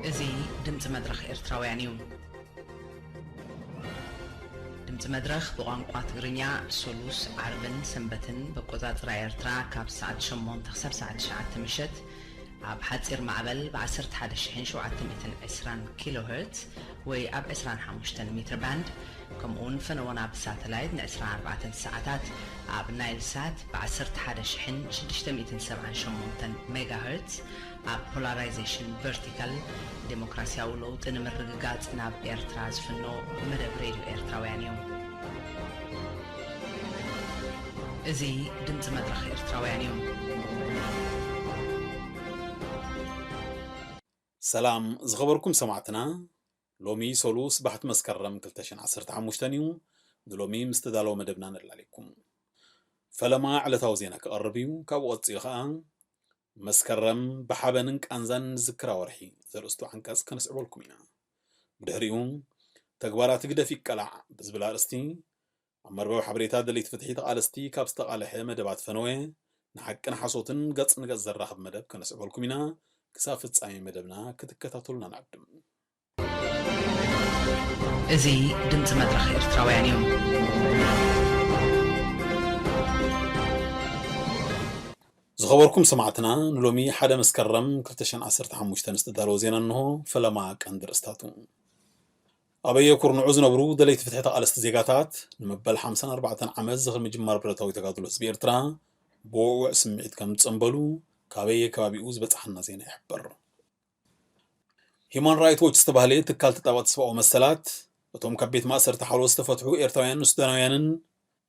እዚ ድምፂ መድረኽ ኤርትራውያን እዩ። ድምፂ መድረኽ ብቋንቋ ትግርኛ ሰሉስ፣ ዓርብን ሰንበትን ብኣቆፃፅራ ኤርትራ ካብ ሰዓት ሸሞንተ ክሳብ ሰዓት ትሽዓተ ምሸት ኣብ ሓፂር ማዕበል ብ ዓሰርተ ሓደ ሺሕን ሸውዓተ ሚእትን ዕስራን ኪሎ ሄርትዝ ወይ ኣብ ዕስራን ሓሙሽተን ሜትር ባንድ፣ ከምኡ እውን ፈነወና ብሳተላይት ን ዕስራን ኣርባዕተን ሰዓታት ኣብ ናይል ሳት ብ ዓሰርተ ሓደ ሺሕን ሽዱሽተ ሚእትን ሰብዓን ሸሞንተን ሜጋ ሄርትዝ፣ ኣብ ፖላራይዜሽን ቨርቲካል ዴሞክራሲያዊ ለውጢ ንምርግጋጽ ናብ ኤርትራ ዝፍኖ መደብ ሬድዮ ኤርትራውያን እዩ። እዚ ድምጺ መድረኽ ኤርትራውያን እዩ። ሰላም ዝኸበርኩም ሰማዕትና፣ ሎሚ ሰሉስ ባሕቲ መስከረም ክልተ ሽሕን ዓሰርተ ሓሙሽተን እዩ። ንሎሚ ምስ ተዳለወ መደብና ነላልየኩም። ፈለማ ዕለታዊ ዜና ክቐርብ እዩ። ካብኡ ቀጺሉ ኸኣ መስከረም ብሓበንን ቃንዛን ዝዝክራ ወርሒ ዘርእስቱ ዓንቀጽ ከነስዕበልኩም ኢና። ብድሕሪኡ ተግባራት ህግደፍ ይቀላዕ ብዝብል ኣርእስቲ ኣብ መርበብ ሓበሬታ ደለይቲ ፍትሒ ተቓለስቲ ካብ ዝተቓልሐ መደባት ፈነወ ንሓቅን ሓሶትን ገጽ ንገጽ ዘራኽብ መደብ ከነስዕበልኩም ኢና። ክሳብ ፍጻሜ መደብና ክትከታተሉና ንዕድም። እዚ ድምጺ መድረኽ ኤርትራውያን እዩ። ዝኸበርኩም ሰማዕትና፣ ንሎሚ ሓደ መስከረም ክልተ ሽሕን ዓሰርተ ሓሙሽተን ዝተዳለወ ዜና እንሆ። ፈለማ ቀንዲ ርእስታቱ። ኣብ ኣየኩርንዑ ዝነብሩ ደለይቲ ፍትሒ ተቓለስቲ ዜጋታት፣ ንመበል ሓምሳን ኣርባዕተን ዓመት ዝኽሪ ምጅማር ብረታዊ ተጋድሎ ህዝቢ ኤርትራ ብውዕዉዕ ስምዒት ከም ዝጸንበሉ ካብ ኣየከባቢኡ ዝበጽሓና ዜና ይሕብር። ሂማን ራይት ዎች ዝተባህለ ትካል ተጣባቂ ሰብኣዊ መሰላት፣ እቶም ካብ ቤት ማእሰርቲ ሓሎ ዝተፈትሑ ኤርትራውያንን ሱዳናውያንን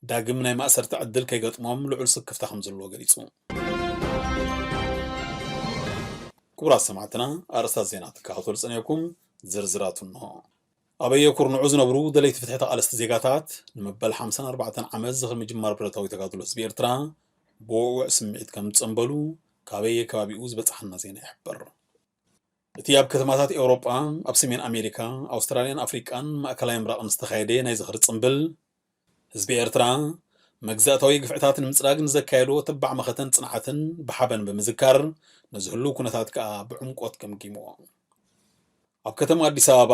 ዳግም ናይ ማእሰርቲ ዕድል ከይገጥሞም ልዑል ስክፍታ ከም ዘለዎ ገሊጹ። ክቡራት ሰማዕትና፣ ኣርእስታት ዜና ትከታተሉ ጸኒሕኩም፣ ዝርዝራቱ እንሆ። ኣብ ኣየኩርንዑ ዝነብሩ ደለይቲ ፍትሒ ተቓለስቲ ዜጋታት፣ ንመበል ሓምሳን ኣርባዕተን ዓመት ዝኽሪ ምጅማር ብረታዊ ተጋድሎ ህዝቢ ኤርትራ ብውዕዉዕ ስምዒት ከም ዝጸንበሉ ካብ ኣየከባቢኡ ዝበጽሓና ዜና ይሕብር። እቲ ኣብ ከተማታት ኤውሮጳ፣ ኣብ ሰሜን ኣሜሪካ፣ ኣውስትራልያን ኣፍሪቃን ማእከላይ ምብራቕን ዝተኻየደ ናይ ዝኽሪ ጽምብል፣ ህዝቢ ኤርትራ መግዛእታዊ ግፍዕታት ንምጽራግ ንዘካየዶ ተባዕ መኸተን ጽንዓትን ብሓበን ብምዝካር፣ ነዚ ህሉው ኩነታት ከኣ ብዕምቆት ገምጊምዎ። ኣብ ከተማ ኣዲስ ኣበባ፣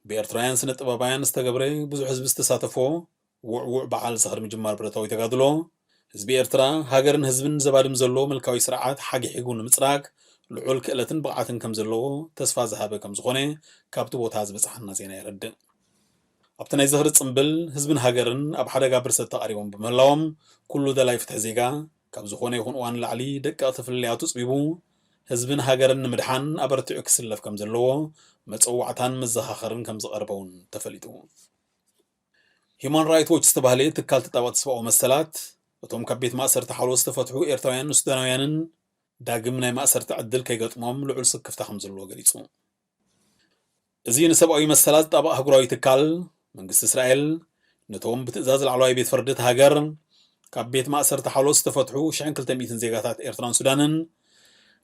ብኤርትራውያን ስነ ጥበባውያን ዝተገብረ ብዙሕ ህዝቢ ዝተሳተፎ ውዕዉዕ በዓል ዝኽሪ ምጅማር ብረታዊ ተጋድሎ፣ ህዝቢ ኤርትራ ሃገርን ህዝብን ዘባድም ዘሎ ምልካዊ ስርዓት ሓጊሒጉ ንምጽራግ ልዑል ክእለትን ብቕዓትን ከም ዘለዎ ተስፋ ዝሃበ ከም ዝኾነ ካብቲ ቦታ ዝበጽሓና ዜና የረድእ። ኣብቲ ናይ ዝኽሪ ጽምብል፣ ህዝብን ሃገርን ኣብ ሓደጋ ብርሰት ተቓሪቦም ብምህላዎም፣ ኩሉ ደላይ ፍትሒ ዜጋ፣ ካብ ዝኾነ ይኹን እዋን ንላዕሊ ደቀቕቲ ፍልልያቱ ጽቢቡ፣ ህዝብን ሃገርን ንምድሓን ኣበርቲዑ ክስለፍ ከም ዘለዎ መጸዋዕታን መዘኻኸርን ከም ዝቐርበ እውን ተፈሊጡ። ሂማን ራይት ዎች ዝተባህለ ትካል ተጣባቂ ሰብኣዊ መሰላት፣ እቶም ካብ ቤት ማእሰርቲ ሓሎ ዝተፈትሑ ኤርትራውያንን ሱዳናውያንን ዳግም ናይ ማእሰርቲ ዕድል ከይገጥሞም ልዑል ስክፍታ ከም ዘለዎ ገሊጹ። እዚ ንሰብኣዊ መሰላት ዝጣበቕ ኣህጉራዊ ትካል፣ መንግስቲ እስራኤል ነቶም ብትእዛዝ ላዕለዋይ ቤት ፍርዲ እቲ ሃገር ካብ ቤት ማእሰርቲ ሓሎ ዝተፈትሑ ሽሕን ክልተ ሚእትን ዜጋታት ኤርትራን ሱዳንን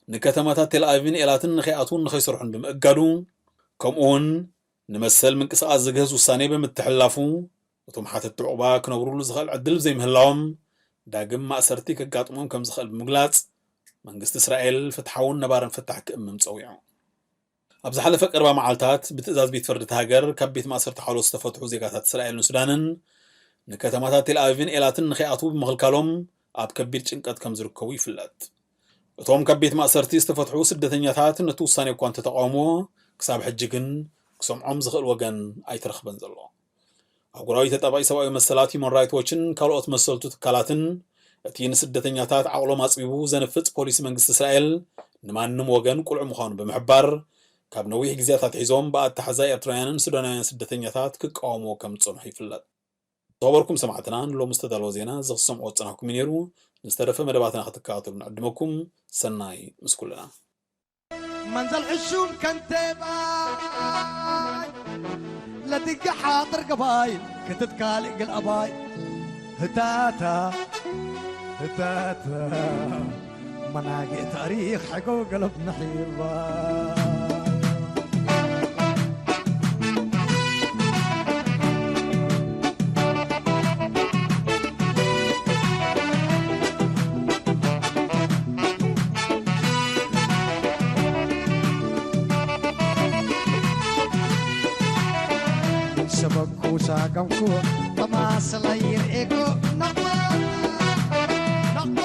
ንከተማታት ቴል ኣቪቭን ኤላትን ንኸይኣትዉን ንኸይሰርሑን ብምእጋዱ፣ ከምኡውን ንመሰል ምንቅስቓስ ዝግህስ ውሳኔ ብምትሕልላፉ፣ እቶም ሓተትቲ ዑቕባ ክነብሩሉ ዝኽእል ዕድል ብዘይምህላዎም፣ ዳግም ማእሰርቲ ከጋጥሞም ከም ዝኽእል ብምግላጽ፣ መንግስቲ እስራኤል ፍትሓውን ነባርን ፍታሕ ክእምም ጸዊዑ። ኣብ ዝሓለፈ ቀረባ መዓልታት፣ ብትእዛዝ ቤት ፍርዲ እቲ ሃገር ካብ ቤት ማእሰርቲ ሓሎ ዝተፈትሑ ዜጋታት እስራኤልን ሱዳንን፣ ንከተማታት ቴል ኣቪቭን ኤላትን ንኸይኣትዉ ብምኽልካሎም፣ ኣብ ከቢድ ጭንቀት ከም ዝርከቡ ይፍለጥ። እቶም ካብ ቤት ማእሰርቲ ዝተፈትሑ ስደተኛታት ነቲ ውሳኔ እኳ እንተተቃወምዎ፣ ክሳብ ሕጂ ግን ክሰምዖም ዝኽእል ወገን ኣይተረኽበን ዘሎ። ኣህጉራዊ ተጣባቂ ሰብኣዊ መሰላት ሂማን ራይት ዎችን ካልኦት መሰልቱ ትካላትን፣ እቲ ንስደተኛታት ዓቕሎም ኣጽቢቡ ዘንፍጽ ፖሊሲ መንግስቲ እስራኤል ንማንም ወገን ቁልዕ ምዃኑ ብምሕባር፣ ካብ ነዊሕ ግዜያት ኣትሒዞም ብኣተሓዛ ኤርትራውያንን ሱዳናውያን ስደተኛታት ክቃወምዎ ከም ዝጸንሑ ይፍለጥ። ዝኸበርኩም ሰማዕትና፣ ንሎሚ ዝተዳለወ ዜና እዚ ክትሰምዕዎ ዝጸናሕኩም እዩ ነይሩ። ንዝተረፈ መደባትና ክትከታተሉ ንዕድመኩም። ሰናይ ምስ ኩልና። መንዘል ሕሹም ከንቴባይ ለትገ ሓጥር ገባይ ክትትካል እግል ኣባይ ህታታ ህታታ መናጌ ታሪኽ ሕጎ ገለብ ነሒባ። ከምኩ ተማስለይ ርኤኩ ናቕፋ፣ ናቕፋ፣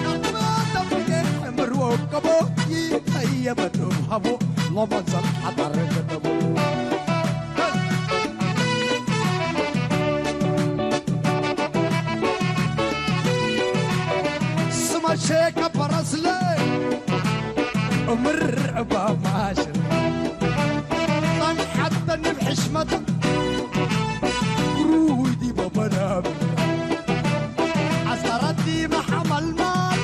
ናቕፋ ተምየ ምርወ ከቦ ይኸየመቱ ሃቦ ሎመንሰል ሓዳር ገደቡ። ስማሸ ከበረስለ እምር እባ ማሽር ጣን ሓተኒ ብሕሽመት ግሩይ ዲቦ በናብ ኣስታራቲ መሓመልማል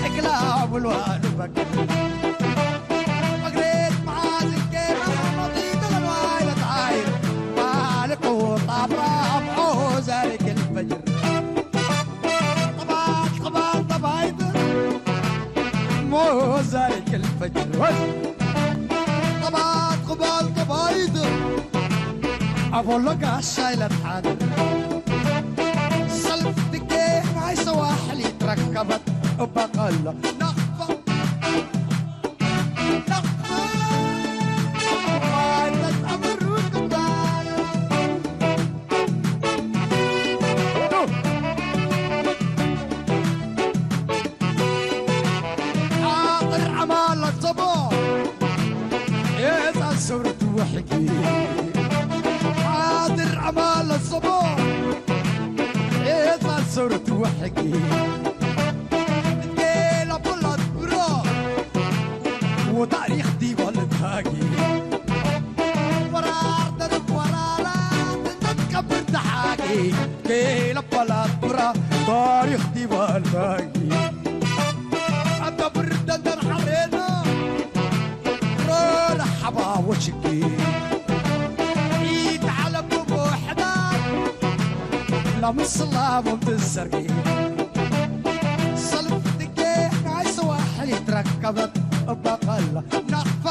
እግላ ብልዋሉ በክ መግሬት መዓዝን ጌራ መጢ ተለዋይ ለታይ ማልቁ ጣብራ ኣብዖ ዘርግ الفجر طبعا طبعا طبعا موزارك الفجر طبعا طبعا طبعا أبو لك عشاي لتحان سلف دقيق هاي سواحل يتركبت بقل نخفة نخفة وعدت أمر وقبال ሓጥር ኣማል ኣዘቦ ኤዛ ሰውረት ወሕጊ ሓጥር ኣማል ኣዘቦ ኤዛ ሰውረት ወሕጊ ጌላ ፖላት ብሮ ወታሪኽ ዲባል ታጊ ወራር ደርብ ወራራት እንተትቀብር ተሓጊ ጌላ ፖላት ብራ ታሪኽ ዲባል ታጊ ኣንተ ብርደን ተርሓሬና ሮዳ ሓባ ወሽጊ ኢድ ዓለም ብውሕዳት ሎምስላሞም ትዘርጊ ሰልፍ ድጌ ናይ ሰዋሕል ይትረከበት እባቐላ ናቕፋ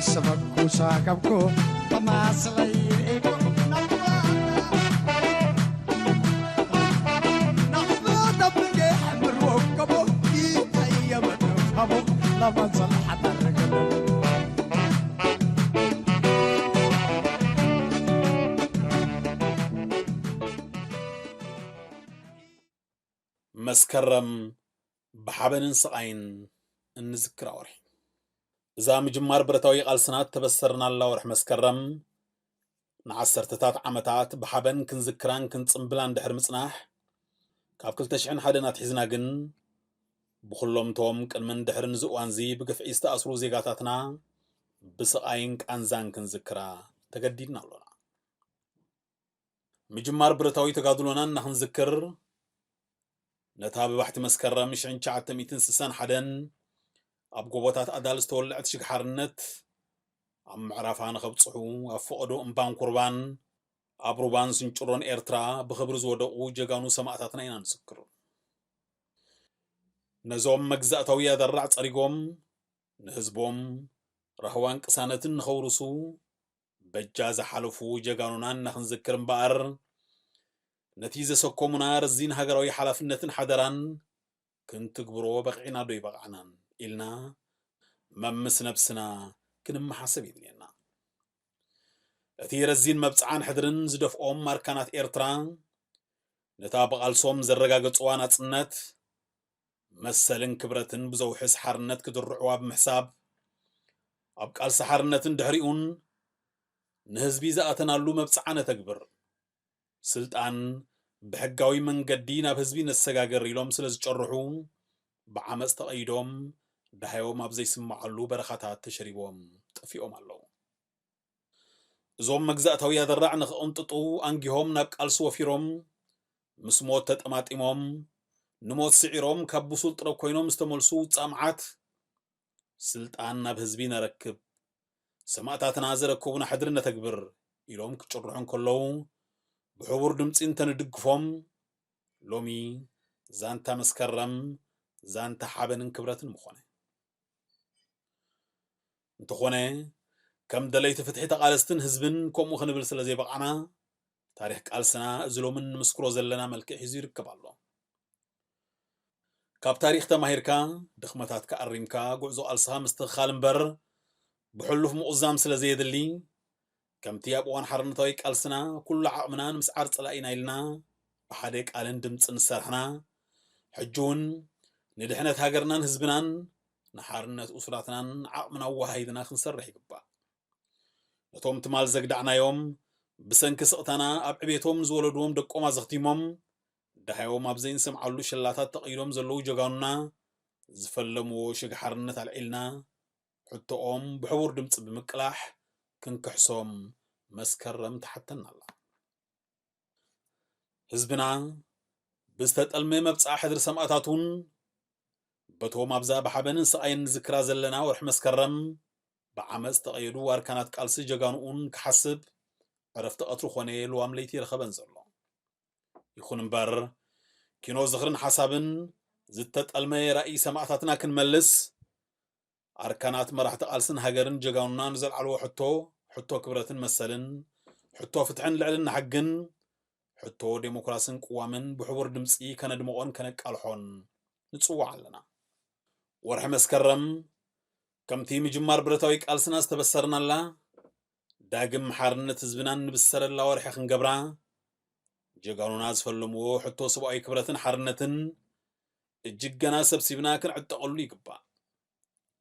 ሰበኩ ሳከብኩ ተማስለይ ርኢኩ ናፍቆት ናፍቆት ኣብንጌ ሕምር ወከቦ ይኸየመ ከቦ ለማንሰል ሓዳረገ መስከረም ብሓበንን ስቓይን እንዝክራ ወርሒ። እዛ ምጅማር ብረታዊ ቃልስና እተበሰርናላ ወርሒ መስከረም፣ ንዓሰርተታት ዓመታት ብሓበን ክንዝክራን ክንጽምብላን ድሕሪ ምጽናሕ፣ ካብ ክልተ ሽሕን ሓደን ኣትሒዝና ግን፣ ብኹሎም እቶም ቅድምን ድሕርን እዚ እዋንዚ ብግፍዒ ዝተኣስሩ ዜጋታትና ብስቓይን ቃንዛን ክንዝክራ ተገዲድና ኣሎና። ምጅማር ብረታዊ ተጋድሎና እናኽንዝክር፣ ነታ ብባሕቲ መስከረም ሽሕን ትሽዓተ ሚእትን ስሳን ሓደን ኣብ ጎቦታት ኣዳል ዝተወልዐት ሽግ ሓርነት፣ ኣብ ምዕራፋ ንኸብጽሑ፣ ኣብ ፈቐዶ እምባን ኩርባን፣ ኣብ ሩባን ስንጭሮን ኤርትራ ብኽብሪ ዝወደቑ ጀጋኑ ሰማእታትና ኢና ንዝክር። ነዞም መግዛእታዊ ኣደራዕ ጸሪጎም፣ ንህዝቦም ራህዋን ቅሳነትን ንኸውርሱ፣ በጃ ዝሓለፉ ጀጋኑና እናኽንዝክር እምበኣር፣ ነቲ ዘሰከሙና ረዚን ሃገራዊ ሓላፍነትን ሓደራን ክንትግብሮ በቒዕና ዶ ይበቓዕናን ኢልና መምስ ነብስና ክንመሓሰብ የድልየና። እቲ ረዚን መብጽዓን ሕድርን ዝደፍኦም ኣርካናት ኤርትራ፣ ነታ ብቓልሶም ዘረጋገጽዋ ናጽነት፣ መሰልን ክብረትን ብዘውሕስ ሓርነት ክድርዕዋ ብምሕሳብ፣ ኣብ ቃልሲ ሓርነትን ድሕሪኡን ንህዝቢ ዝኣተናሉ መብጽዓ ነተግብር። ስልጣን ብሕጋዊ መንገዲ ናብ ህዝቢ ነሰጋግር ኢሎም ስለ ዝጨርሑ፣ ብዓመጽ ተቐይዶም፣ ደሃዮም ኣብ ዘይስምዓሉ በረኻታት ተሸሪቦም ጠፊኦም ኣለዉ። እዞም መግዛእታዊ ኣደራዕ ንኽቕንጥጡ ኣንጊሆም ናብ ቃልሲ ወፊሮም፣ ምስ ሞት ተጠማጢሞም፣ ንሞት ስዒሮም ካብ ብሱል ጥረብ ኮይኖም ዝተመልሱ ውጻእ መዓት፣ ስልጣን ናብ ህዝቢ ነረክብ፣ ሰማእታትና ዘረከቡና ሕድሪ ነተግብር ኢሎም ክጭርሑ እንከለዉ፣ ብሕቡር ድምጺ እንተንድግፎም፣ ሎሚ ዛንታ መስከረም ዛንታ ሓበንን ክብረትን ምኾነ። እንተኾነ፣ ከም ደለይቲ ፍትሒ ተቓለስትን ህዝብን ከምኡ ክንብል ስለ ዘይበቓዕና፣ ታሪኽ ቃልስና እዚ ሎምን ንምስክሮ ዘለና መልክዕ ሒዙ ይርከብ ኣሎ። ካብ ታሪኽ ተማሂርካ፣ ድኽመታትካ ኣሪምካ፣ ጉዕዞ ቃልስኻ ምስትኽኻል እምበር፣ ብሕሉፍ ምቑዛም ስለ ዘየድሊ፣ ከምቲ ኣብ እዋን ሓርነታዊ ቃልስና ኩሉ ዓቕምና ንምስዓር ጸላኢና ኢልና ብሓደ ቃልን ድምጽን ዝሰርሕና፣ ሕጂ እውን ንድሕነት ሃገርናን ህዝብናን ንሓርነት እሱራትናን ዓቕምና ኣወሃሂድና ክንሰርሕ ይግባእ። ነቶም ትማል ዘግዳዕናዮም ብሰንኪ ስቕታና ኣብ ዕቤቶም ንዝወለድዎም ደቆም ኣዘኽቲሞም ደሃዮም ኣብ ዘይንሰምዓሉ ሸላታት ተቐይዶም ዘለዉ ጀጋኑና ዝፈለምዎ ሽግ ሓርነት ኣልዒልና ሕቶኦም ብሕቡር ድምፂ ብምቅላሕ ክንክሕሶም መስከረም ትሓተና ኣላ። ህዝብና ብዝተጠልመ መብፅዓ ሕድሪ ሰማእታቱን በቶም ኣብዛ ብሓበንን ስቓይን ንዝክራ ዘለና ወርሒ መስከረም ብዓመፅ ዝተቐየዱ ኣርካናት ቃልሲ ጀጋኑኡን ክሓስብ ዕረፍቲ ቀትሪ ኾነ ልዋም ለይቲ ይረኸበን ዘሎ። ይኹን እምበር ኪኖ ዝኽርን ሓሳብን ዝተጠልመ ራእይ ሰማእታትና ክንመልስ ኣርካናት መራሕቲ ቃልስን ሃገርን ጀጋኑና ንዘልዓልዎ ሕቶ፣ ሕቶ ክብረትን መሰልን፣ ሕቶ ፍትሕን ልዕልና ሕግን፣ ሕቶ ዴሞክራስን ቅዋምን ብሕቡር ድምፂ ከነድምቖን ከነቃልሖን ንጽውዕ ኣለና። ወርሒ መስከረም ከምቲ ምጅማር ብረታዊ ቃልስና ዝተበሰርናላ ዳግም ሓርነት ህዝብናን ንብሰረላ ወርሒ ክንገብራ ጀጋኑና ዝፈለምዎ ሕቶ ሰብኣዊ ክብረትን ሓርነትን እጅገና ሰብሲብና ክንዕጠቐሉ ይግባእ።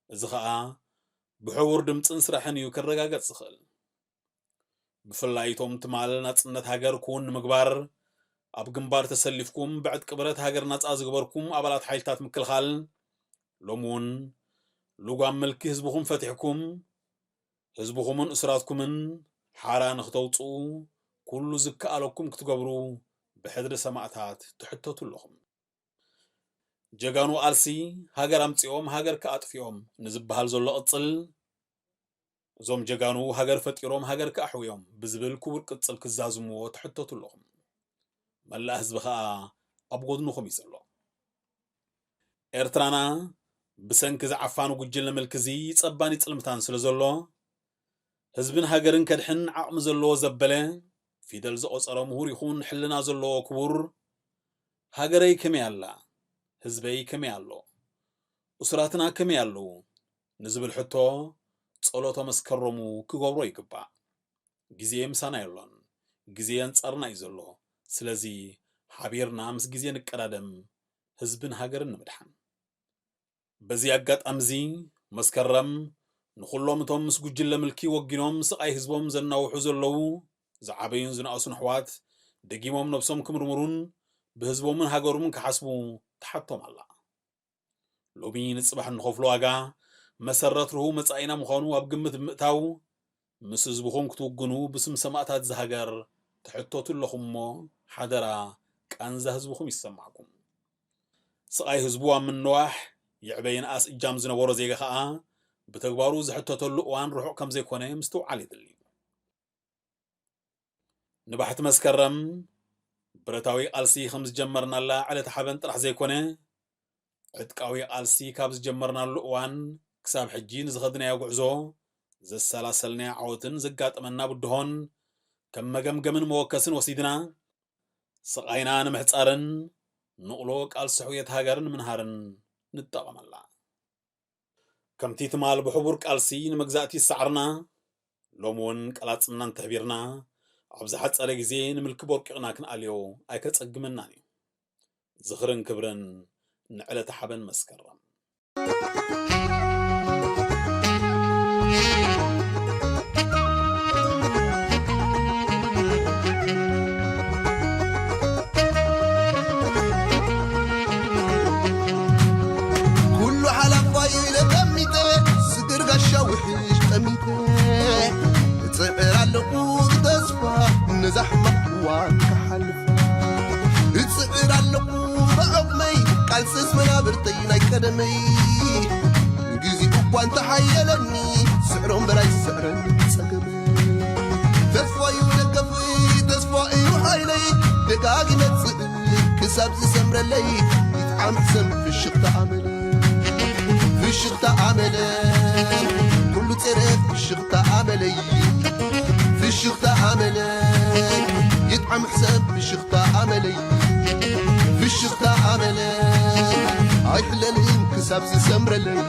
እዚ ኸኣ ብሕቡር ድምፅን ስራሕን እዩ ክረጋገጽ ዝኽእል። ብፍላይ እቶም ትማል ናጽነት ሃገር ክውን ንምግባር ኣብ ግንባር ተሰሊፍኩም ብዕጥቂ ብረት ሃገር ናጻ ዝገበርኩም ኣባላት ሓይልታት ምክልኻል ሎሚ እውን ልጓም ምልኪ ህዝብኹም ፈቲሕኩም ህዝብኹምን እሱራትኩምን ሓራ ንክተውፅኡ ኩሉ ዝከኣለኩም ክትገብሩ ብሕድሪ ሰማእታት ትሕተቱ ኣለኹም። ጀጋኑ ቃልሲ ሃገር ኣምጺኦም ሃገር ከኣ ኣጥፊኦም ንዝበሃል ዘሎ ቅጽል እዞም ጀጋኑ ሃገር ፈጢሮም ሃገር ከኣ ኣሕውዮም ብዝብል ክቡር ቅጽል ክዛዝምዎ ትሕተቱ ኣለኹም። መላእ ህዝቢ ከኣ ኣብ ጎድንኹም እዩ ዘሎ። ኤርትራና ብሰንኪ ዝዓፋኑ ጉጅለ ምልኪ እዚ ጸባን ይጽልምታን ስለ ዘሎ ህዝብን ሃገርን ከድሕን ዓቕሚ ዘለዎ ዘበለ ፊደል ዝቖጸረ ምሁር ይኹን ሕልና ዘለዎ ክቡር ሃገረይ ከመይ ኣላ? ህዝበይ ከመይ ኣሎ? እሱራትና ከመይ ኣለዉ? ንዝብል ሕቶ ጸሎቶ መስከረሙ ክገብሮ ይግባእ። ግዜ ምሳና የሎን። ግዜ ኣንጻርና እዩ ዘሎ። ስለዚ ሓቢርና ምስ ግዜ ንቀዳደም፣ ህዝብን ሃገርን ንምድሓን። በዚ ኣጋጣሚ እዚ መስከረም ንኹሎም እቶም ምስ ጉጅለ ምልኪ ወጊኖም ስቓይ ህዝቦም ዘናውሑ ዘለዉ ዝዓበዩን ዝነኣሱን ኣሕዋት ደጊሞም ነብሶም ክምርምሩን ብህዝቦምን ሃገሮምን ክሓስቡ ትሓቶም ኣላ። ሎሚ ንጽባሕ እንኸፍሎ ዋጋ መሰረት ርሁው መጻኢና ምዃኑ ኣብ ግምት ብምእታው ምስ ህዝብኹም ክትውግኑ ብስም ሰማእታት እዛ ሃገር ትሕተቱ ኣለኹም እሞ ሓደራ ቃንዛ ህዝብኹም ይሰማዕኩም። ስቓይ ህዝቡ ኣብ ምንዋሕ ይዕበ ይንኣስ እጃም ዝነበሮ ዜጋ ኸኣ ብተግባሩ ዝሕተተሉ እዋን ርሑቕ ከም ዘይኮነ ምስትውዓል የድሊ። ንባሕቲ መስከረም ብረታዊ ቃልሲ ከም ዝጀመርናላ ዕለተ ሓበን ጥራሕ ዘይኮነ ዕጥቃዊ ቃልሲ ካብ ዝጀመርናሉ እዋን ክሳብ ሕጂ ንዝኸድናዮ ጉዕዞ ዘሰላሰልናዮ ዓወትን ዘጋጠመና ብድሆን ከም መገምገምን መወከስን ወሲድና ስቓይና ንምሕጻርን ንቕሎ ቃልሲ ሕውየት ሃገር ንምንሃርን ንጠቐመላ። ከምቲ ትማል ብሕቡር ቃልሲ ንመግዛእቲ ዝሰዓርና ሎም እውን ቀላጽምና እንተሕቢርና ኣብ ዝሓጸረ ግዜ ንምልኪ ቦርቂቕና ክንኣልዮ ኣይከጸግመናን እዩ። ዝኽርን ክብርን ንዕለተ ሓበን መስከረም። ኩሉ ሓላፋይ ኢለ ጠሚተ ስግር ጋሻ ውሕሽ ጠሚተ እጽዕር ኣለኹ ብተስፋ ነዛ ሕማቕ እዋን ክሓልፋ እጽዕር ኣለኹ ብዓቕመይ ቃልስስ መናብርተይ ናይ ቀደመይ ግዜ እኳ እንተሓየለኒ ስዕሮም በላይ ስዕረን ጸገመይ ተስፋ እዩ ደገፍ ተስፋ እዩ ሓይለይ ደጋጊመ ጽእ ክሳብ ዝሰምረለይ ይጥዓም ሕሰም ፍሽኽታ ኣመለ ፍሽኽታ ኣመለ ኩሉ ጽረ ፍሽኽታ ኣመለይ፣ ፍሽኽታ ኣመለይ፣ ይጥዓም ሕሰም ፍሽኽታ ኣመለይ፣ ፍሽኽታ ኣመለይ፣ ኣይሕለልን ክሳብ ዝሰምረለይ፣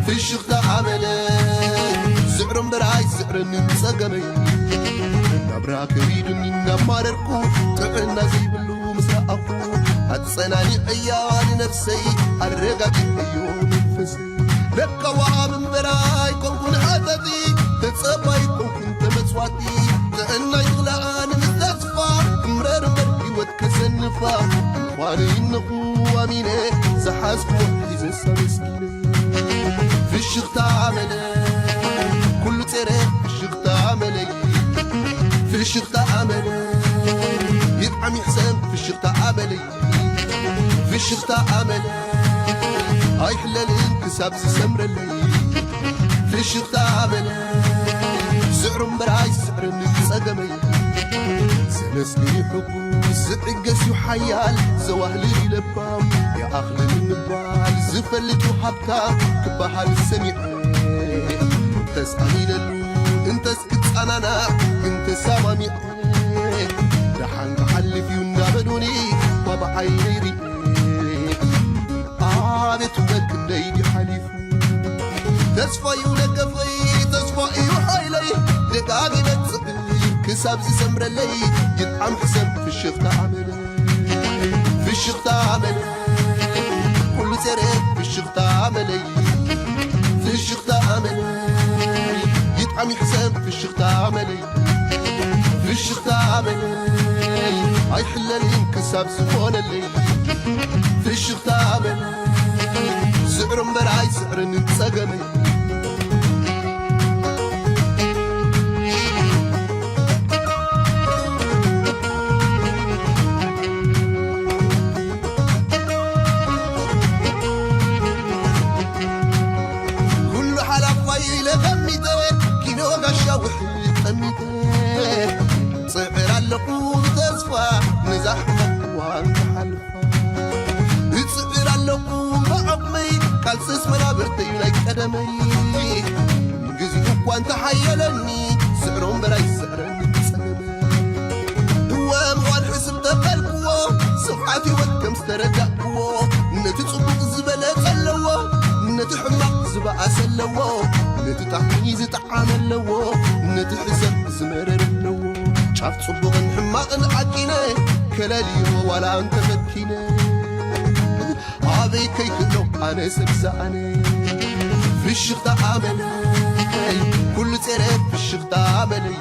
ፍሽኽታ ኣመለይ፣ ስዕሮ እምበር ኣይስዕረንን ጸገመይ፣ ናብራ ከቢዱኒ እናማረርኩ፣ ጥዕና ዘይብሉ ምስ ረኣኹ፣ ኣጸናኒዐያ ንነፍሰይ፣ ኣረጋጊዐዮ መንፈሰይ። ለካ ወሃብ እምበር ኣይኮንኩን ሃተቲ፣ ተጸባይ ኣይኮንኩን ተመጽዋቲ። ጥዕናይ ዝኽልኣኒ ምስ ተስፋ፣ ክምረር እምበር ህይወት ከሰንፋ። ምዃነይ እነኹ ኣሚነ፣ ዝሓዝኩዎ ሒዘስ ኣመስጊነ። ፍሽኽታ ኣመለይ፣ ኩሉ ጸረ ፍሽኽታ ኣመለይ፣ ፍሽኽታ ኣመለይ፣ ይጥዓም ይሕሰም ፍሽኽታ ኣመለይ። ፍሽኽታ ኣመል ኣይሕለልን ክሳብ ዝሰምረለይ። ፍሽኽታ ኣመል ስዕሩ እምበር ኣይስዕርን ጸገመይ። ዘመስግን እዩ ሕጉስ ዝዕገስ እዩ ሓያል ዘዋህልል እዩ ለባም። ይኣኽልን ምባል ዝፈልጥ እዩ ሃብታም ክበሃል ሰሚዐ። ተስኣሚነሉ እንተስ ክጸናናዕ ግን ተሰማሚዐ። ደሓን ክሓልፍ እዩ እንዳበሉኒ እኳ ብዓይነይ ሪኤ። ኣቤት ውበት ክንደይ ድዩ ሓሊፉ። ተስፋዩ ደገፈይ፣ ተስፋ እዩ ሓይለይ። ደጋጊመ ጽዕር ክሳብ ዝሰምረለይ። ይጥዓም ሕሰም ፍሽኽታ ኣመለይ፣ ፍሽኽታ ኣመለይ። ኩሉ ጸረ ፍሽኽታ ኣመለይ፣ ፍሽኽታ ኣመለይ። ይጥዓም ይሕሰም ፍሽኽታ ኣመለይ፣ ፍሽኽታ ኣመለይ። ኣይሕለልን ክሳብ ዝኾነለይ። ፍሽኽታ ኣመለይ ስዕሩ እምበር ኣይስዕርን ጸገመይ። ኩሉ ሓላፋይ ኢለ ቀሚጠ፣ ኪኖ ጋሻ ውሕድ ቀሚጠ፣ ጽዕር ኣለኹ ብተስፋ ነዛ ሕማቕ እዋን ክሓልፋ። እጽዕር ኣለኹ ብዓቕመይ፣ ቃልስስ መናብርተይ ናይ ቀደመይ። ግዜኡ እኳ እንተሓየለኒ፣ ስዕሮ እምበር ኣይስዕረኒ ጸገመይ። እወ ምዃን ሕስብ ተበልክዎ፣ ስፍሓት ህይወት ከም ዝተረዳእክዎ፣ ነቲ ጽቡቕ ዝበለጸ ኣለዎ፣ ነቲ ሕማቕ ዝበኣሰ ኣለዎ፣ ነቲ ጣዕሚ ዝጠዓመ ኣለዎ፣ ነቲ ሕሰም ዝመረረ ኣለዎ። ጫፍ ጽቡቕን ሕማቕን ዓቂነ፣ ከለልዮ ዋላ እንተፈቲነ። ኣበይ ከይክእሎ ኣነ ሰብ ዝኣነ። ፍሽኽታ ኣመለይ፣ ኩሉ ጸረ ፍሽኽታ ኣመለይ።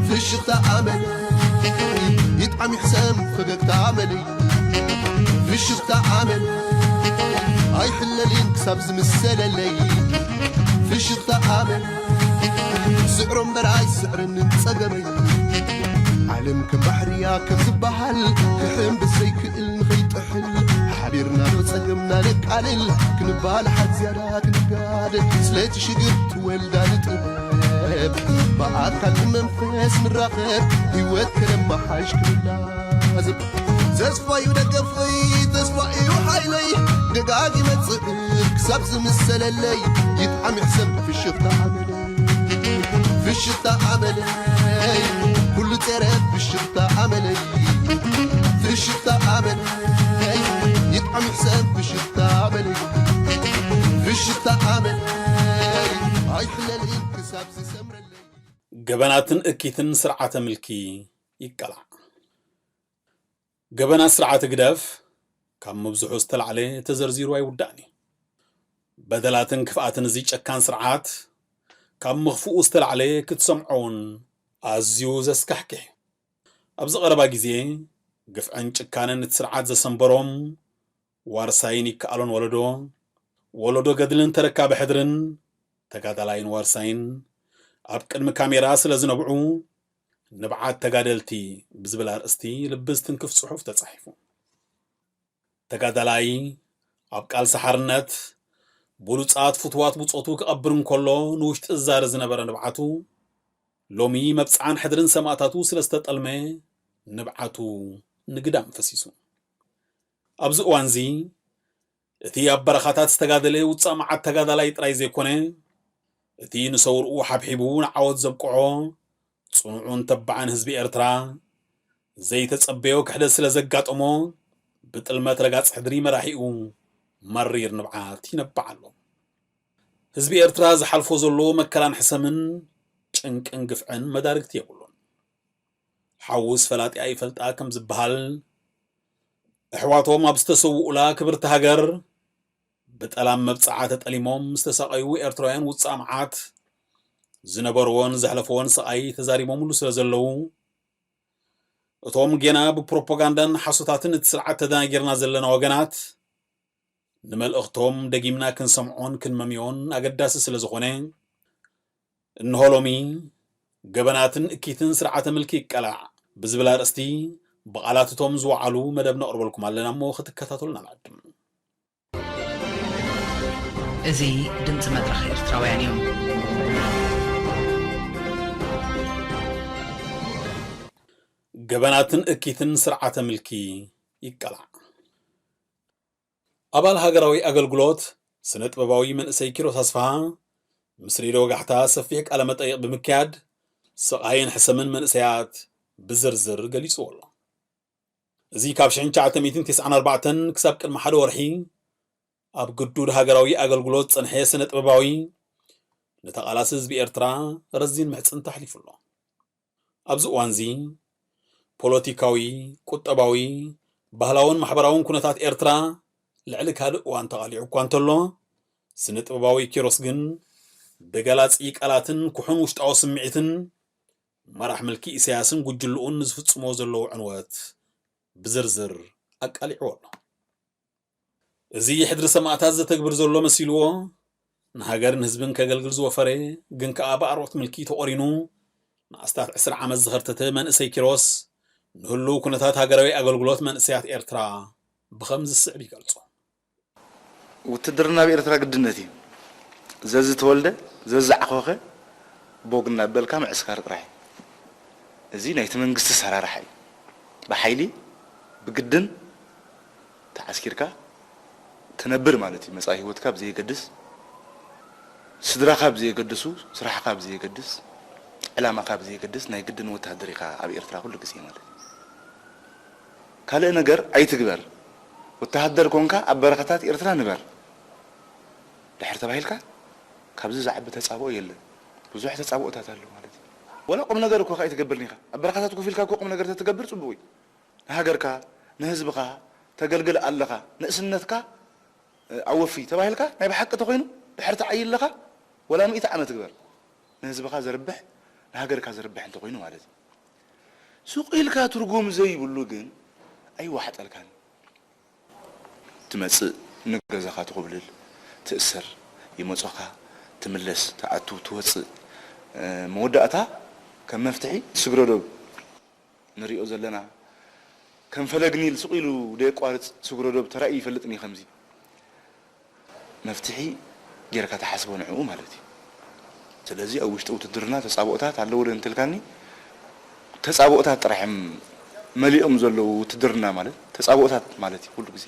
ፍሽኽታ ኣመለይ፣ ይጥዓም ይሕሰም ፈገግታ ኣመለይ። ፍሽኽታ ኣመለይ፣ ኣይሕለልን ክሳብ ዝምሰለለይ። ፍሽኽታ ኣመለይ፣ ስዕሮ እምበር ኣይስዕረንን ጸገመይ። ዓለም ከም ባሕርያ ከም ዝበሃል፣ ክሕምብስ ዘይክእል ንኸይጥሕል። ሓቢርና ዶ ጸገምና ነቃልል፣ ክንባላሓት ዝያዳ ክንጋደል። ስለቲ ሽግር ትወልዳ ንጥበብ፣ ብኣካል ብመንፈስ ንራኸብ፣ ህይወት ከነመሓሽ ክንላዘብ። ተስፋ እዩ ደገፈይ፣ ተስፋ እዩ ሓይለይ፣ ደጋጊመ ጽዕር ክሳብ ዝምሰለለይ። ይጥዓም ይሕሰም ፍሽኽታ ኣመለይ፣ ፍሽኽታ ኣመለይ፣ ኩሉ ጸረ ፍሽኽታ ኣመለይ፣ ፍሽኽታ ኣመለይ፣ ይጥዓም ይሕሰም ፍሽኽታ ኣመለይ፣ ፍሽኽታ ኣመለይ፣ ኣይሕለልን ክሳብ ዝሰምረለይ። ገበናትን እኪትን ስርዓተ ምልኪ ይቀላዕ። ገበናት ስርዓት ህግደፍ ካብ ምብዝሑ ዝተላዕለ ተዘርዚሩ ኣይውዳእን እዩ። በደላትን ክፍኣትን እዚ ጨካን ስርዓት ካብ ምኽፍኡ ዝተላዕለ ክትሰምዖ እውን ኣዝዩ ዘስካሕክሕ እዩ። ኣብዚ ቀረባ ግዜ ግፍዕን ጭካነን እቲ ስርዓት ዘሰንበሮም ዋርሳይን ይከኣሎን ወለዶ፣ ወለዶ ገድልን ተረካቢ ሕድርን፣ ተጋዳላይን ዋርሳይን ኣብ ቅድሚ ካሜራ ስለ ዝነብዑ፣ ንብዓት ተጋደልቲ ብዝብል ኣርእስቲ ልቢ ዝትንክፍ ጽሑፍ ተጻሒፉ። ተጋዳላይ ኣብ ቃልሲ ሓርነት ብሉጻት ፍቱዋት ብጾቱ ክቐብር እንከሎ ንውሽጢ ዝዛረ ዝነበረ ንብዓቱ፣ ሎሚ መብጽዓን ሕድርን ሰማእታቱ ስለ ዝተጠልመ ንብዓቱ ንግዳም ፈሲሱ። ኣብዚ እዋንዚ እቲ ኣብ በረኻታት ዝተጋደለ ውጻእ መዓት ተጋዳላይ ጥራይ ዘይኮነ፣ እቲ ንሰውርኡ ሓብሒቡ ንዓወት ዘብቅዖ ጽኑዑን ተባዕን ህዝቢ ኤርትራ ዘይተጸበዮ ክሕደት ስለ ዘጋጠሞ፣ ብጥልመት ረጋጽ ሕድሪ መራሒኡ መሪር ንብዓት ይነብዕ ኣሎ። ህዝቢ ኤርትራ ዝሓልፎ ዘሎ መከራን ሕሰምን ጭንቅን ግፍዕን መዳርግቲ የብሉን። ሓውስ ፈላጢኣ ይፈልጣ ከም ዝበሃል፣ ኣሕዋቶም ኣብ ዝተሰውኡላ ክብርቲ ሃገር ብጠላም መብጽዓ ተጠሊሞም ዝተሳቐዩ ኤርትራውያን ውጻእ መዓት ዝነበርዎን ዘሕለፈዎን ስቓይ ተዛሪቦምሉ ስለ ዘለዉ፣ እቶም ጌና ብፕሮፓጋንዳን ሓሶታትን እቲ ስርዓት ተደናጊርና ዘለና ወገናት፣ ንመልእኽቶም ደጊምና ክንሰምዖን ክንመምዮን ኣገዳሲ ስለ ዝኾነ፣ እንሆ ሎሚ ገበናትን እኪትን ስርዓተ ምልኪ ይቀላዕ ብዝብል ኣርእስቲ ብቓላት እቶም ዝወዓሉ መደብ ነቕርበልኩም ኣለና እሞ ክትከታተሉና ንዕድም። እዚ ድምፂ መድረኽ ኤርትራውያን እዩ። ገበናትን እኪትን ስርዓተ ምልኪ ይቀላዕ። ኣባል ሃገራዊ ኣገልግሎት ስነ ጥበባዊ መንእሰይ ኪሮስ ኣስፍሃ ምስ ሬድዮ ወጋሕታ ሰፊሕ ቃለ መጠይቕ ብምክያድ ስቓይን ሕሰምን መንእሰያት ብዝርዝር ገሊጽዎ ኣሎ። እዚ ካብ ሽሕን ትሽዓተ ሚእትን ተስዓን ኣርባዕተን ክሳብ ቅድሚ ሓደ ወርሒ ኣብ ግዱድ ሃገራዊ ኣገልግሎት ዝጸንሐ ስነ ጥበባዊ ንተቓላሲ ህዝቢ ኤርትራ ረዚን ምሕጽንታ ኣሕሊፉ ኣሎ። ኣብዚ እዋንዚ ፖለቲካዊ፣ ቁጠባዊ፣ ባህላውን ማሕበራውን ኩነታት ኤርትራ ልዕሊ ካልእ እዋን ተቓሊዑ እኳ እንተሎ፣ ስነ ጥበባዊ ኪሮስ ግን ብገላጺ ቃላትን ኩሑን ውሽጣዊ ስምዒትን መራሕ ምልኪ ኢሳያስን ጉጅልኡን ንዝፍጽሞ ዘለዉ ዕንወት ብዝርዝር ኣቃሊዕዎ ኣሎ። እዚ ሕድሪ ሰማእታት ዘተግብር ዘሎ መሲልዎ፣ ንሃገርን ህዝብን ከገልግል ዝወፈረ፣ ግን ከኣ ብኣርዑት ምልኪ ተቖሪኑ ንኣስታት ዕስራ ዓመት ዝኸርተተ መንእሰይ ኪሮስ፣ ንህሉው ኩነታት ሃገራዊ ኣገልግሎት መንእሰያት ኤርትራ ብኸምዚ ዝስዕብ ይገልጾ። ውትድርና ኣብ ኤርትራ ግድነት እዩ። ዘዝተወልደ፣ ዘዝዓኾኸ ቦግ እናበልካ ምዕስካር ጥራሕ እዩ። እዚ ናይቲ መንግስቲ ኣሰራርሓ እዩ። ብሓይሊ፣ ብግድን ተዓስኪርካ ትነብር ማለት እዩ። መጻኢ ህይወትካ ብዘየገድስ፣ ስድራኻ ብዘየገድሱ፣ ስራሕካ ብዘየገድስ፣ ዕላማካ ብዘየገድስ ናይ ግድን ወተሃደር ኢኻ ኣብ ኤርትራ ኩሉ ግዜ ማለት እዩ። ካልእ ነገር ኣይትግበር። ወተሃደር ኮንካ ኣብ በረኻታት ኤርትራ ንበር ድሕር ተባሂልካ ካብዚ ዝዓቢ ተጻብኦ የለን። ብዙሕ ተጻብኦታት ኣሎ ማለት እዩ። ወላ ቁም ነገር እኮ ከኣ ኣይትገብርን ኢኻ። ኣብ በረኻታት ኮፍ ኢልካ እኮ ቁም ነገር ተትገብር ጽቡቕ እዩ። ንሃገርካ ንህዝብኻ ተገልግል ኣለኻ። ንእስነትካ ኣወፊ ተባሂልካ ናይ ብሓቂ ተኾይኑ ድሕር ትዓይ ኣለኻ ወላ ሚእቲ ዓመት ግበር። ንህዝብኻ ዘርብሕ ንሃገርካ ዘርብሕ እንተኾይኑ ማለት እዩ። ሱቕ ኢልካ ትርጉም ዘይብሉ ግን ኣይዋሕጠልካን። ትመጽእ ንገዛኻ ትኹብልል ትእሰር ይመጾኻ ትምለስ ትኣቱ ትወጽእ መወዳእታ ከም መፍትሒ ስግረዶብ ንሪኦ ዘለና ከም ፈለግ ኒል ስቕ ኢሉ ደየቋርጽ ስግረዶብ ተራእዩ ይፈልጥን እዩ ከምዚ መፍትሒ ጌርካ ትሓስቦ ንዕኡ ማለት እዩ። ስለዚ ኣብ ውሽጢ ውትድርና ተጻብኦታት ኣለዉ ዶ እንትልካኒ ተጻብኦታት ጥራሕ እዮም መሊኦም ዘለዉ ውትድርና ማለት ተጻብኦታት ማለት እዩ ኩሉ ግዜ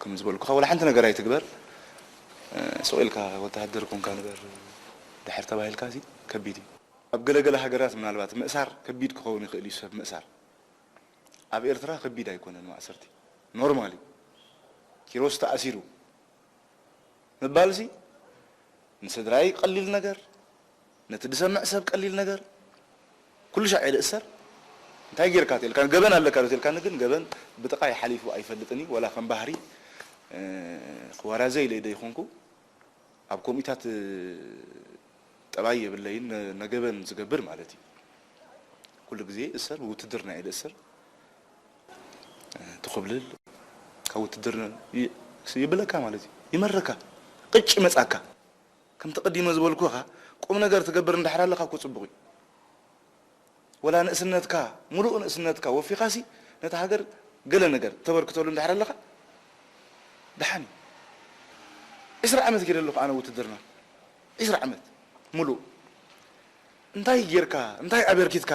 ከም ዝበልኩኻ ወላ ሓንቲ ነገር ኣይትግበር ስቕ ኢልካ ወተሃደር ኮንካ ንበር ድሕር ተባሂልካ ሲ ከቢድ እዩ። ኣብ ገለገለ ሃገራት ምናልባት ምእሳር ከቢድ ክኸውን ይኽእል እዩ ሰብ ምእሳር ኣብ ኤርትራ ከቢድ ኣይኮነን ማእሰርቲ ኖርማል እዩ ኪሮስ ተኣሲሩ ምባልሲ ንስድራይ ቀሊል ነገር ነቲ ዝሰምዕ ሰብ ቀሊል ነገር ኩሉ ሻዕ እየ ዝእሰር እንታይ ጌርካ ተልካ ገበን ኣለካ ዶ ተልካኒ ግን ገበን ብጥቓይ ሓሊፉ ኣይፈልጥን እዩ ወላ ከም ባህሪ ክዋራዘ ኢለ ዶ ይኾንኩ ኣብ ኮሚታት ጠባይ የብለይን ነገበን ዝገብር ማለት እዩ ኩሉ ግዜ እሰር ብውትድርና እየ ዝእሰር ትኹብልል ካብ ውትድርና ይብለካ ማለት እዩ ይመረካ ቅጭ መጻካ ከምቲ ቀዲመ ዝበልኩኻ ቁም ነገር ትገብር እንዳሕር ኣለኻ እኮ ጽቡቕ እዩ ወላ ንእስነትካ ሙሉእ ንእስነትካ ወፊኻሲ ነታ ሃገር ገለ ነገር ተበርክተሉ እንዳሕር ኣለኻ ደሓን እዩ ዕስራ ዓመት ጌደ ኣለኹ ኣነ ውትድርና ዕስራ ዓመት ሙሉእ እንታይ ጌርካ እንታይ ኣበርኪትካ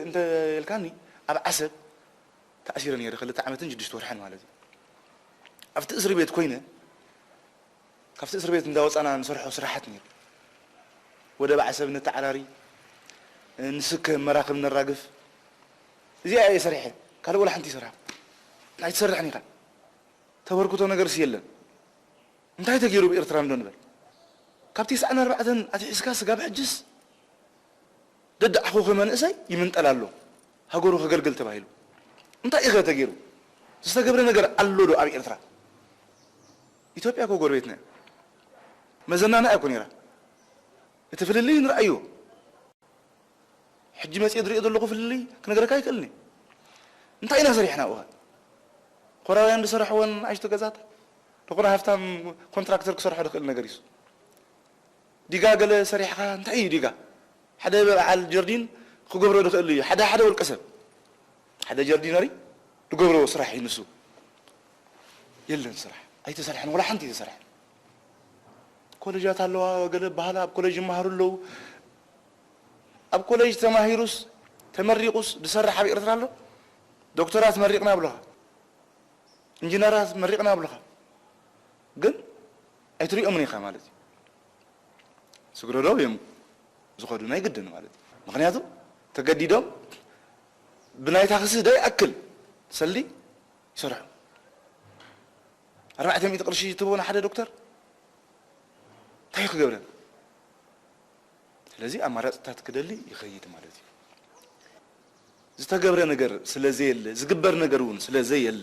እንተልካኒ ኣብ ዓሰብ ተኣሲረ ነይረ ክልተ ዓመትን ሽዱሽተ ወርሕን ማለት እዩ ኣብቲ እስሪ ቤት ኮይነ ካብቲ እስሪ ቤት እንዳወፃና ንሰርሖ ስራሓት ነይሩ ወደብ ዓሰብ ነተዓራሪ፣ ንስከ መራኽብ ነራግፍ። እዚኣ እየ ሰሪሐ፣ ካልእ ወላ ሓንቲ ይሰርሓ ኣይትሰርሕን ኢኻ። ተበርክቶ ነገርስ የለን። እንታይ ተገይሩ ብኤርትራ እንዶ ንበል? ካብ ተስዓን ኣርባዕተን ኣትሒዝካ ስጋብ ሕጅስ ደዳዕኹ መንእሰይ ይምንጠል ኣሎ፣ ሃገሩ ከገልግል ተባሂሉ። እንታይ ኢኸ ተገይሩ? ዝተገብረ ነገር ኣሎ ዶ ኣብ ኤርትራ? ኢትዮጵያ እኮ ጎረቤትና እያ። መዘናና እያ እኮ ነይራ። እቲ ፍልልይ ንርኣዮ። ሕጂ መጽየ ዝሪኦ ዘለኹ ፍልልይ ክነግረካ ኣይክእልን እየ። እንታይ ኢና ሰሪሕና ኣብኡ? ኮራውያን ዝሰርሕወን ኣሽቱ ገዛታት፣ ዝኾነ ሃፍታም ኮንትራክተር ክሰርሖ ዝኽእል ነገር እዩ። ዲጋ ገለ ሰሪሕኻ እንታይ እዩ ዲጋ? ሓደ በዓል ጀርዲን ክገብሮ ዝኽእል እዩ። ሓደ ሓደ ውልቀ ሰብ ሓደ ጀርዲነሪ ዝገብሮ ስራሕ እዩ ንሱ። የለን ስራሕ ኣይተሰርሐን፣ ወላ ሓንቲ ኣይተሰርሐን። ኮሌጃት ኣለዋ፣ ገለ በሃላ ኣብ ኮሌጅ ይመሃሩ ኣለዉ። ኣብ ኮሌጅ ተማሂሩስ ተመሪቑስ ዝሰርሕ ኣብ ኤርትራ ኣሎ? ዶክተራት መሪቕና ብለኻ፣ ኢንጂነራት መሪቕና ብለኻ፣ ግን ኣይትሪኦምን ኢኻ ማለት እዩ። ስግረዶ እዮም ዝኸዱ ናይ ግድን ማለት እዩ። ምኽንያቱ ተገዲዶም ብናይ ታክሲ ዘይኣክል ሰልዲ ይሰርሑ። ኣርባዕተ ሚእቲ ቅርሺ ትህቦ ንሓደ ዶክተር እንታይ ክገብረን? ስለዚ ኣማራፅታት ክደሊ ይኸይድ ማለት እዩ። ዝተገብረ ነገር ስለ ዘየለ፣ ዝግበር ነገር እውን ስለ ዘየለ፣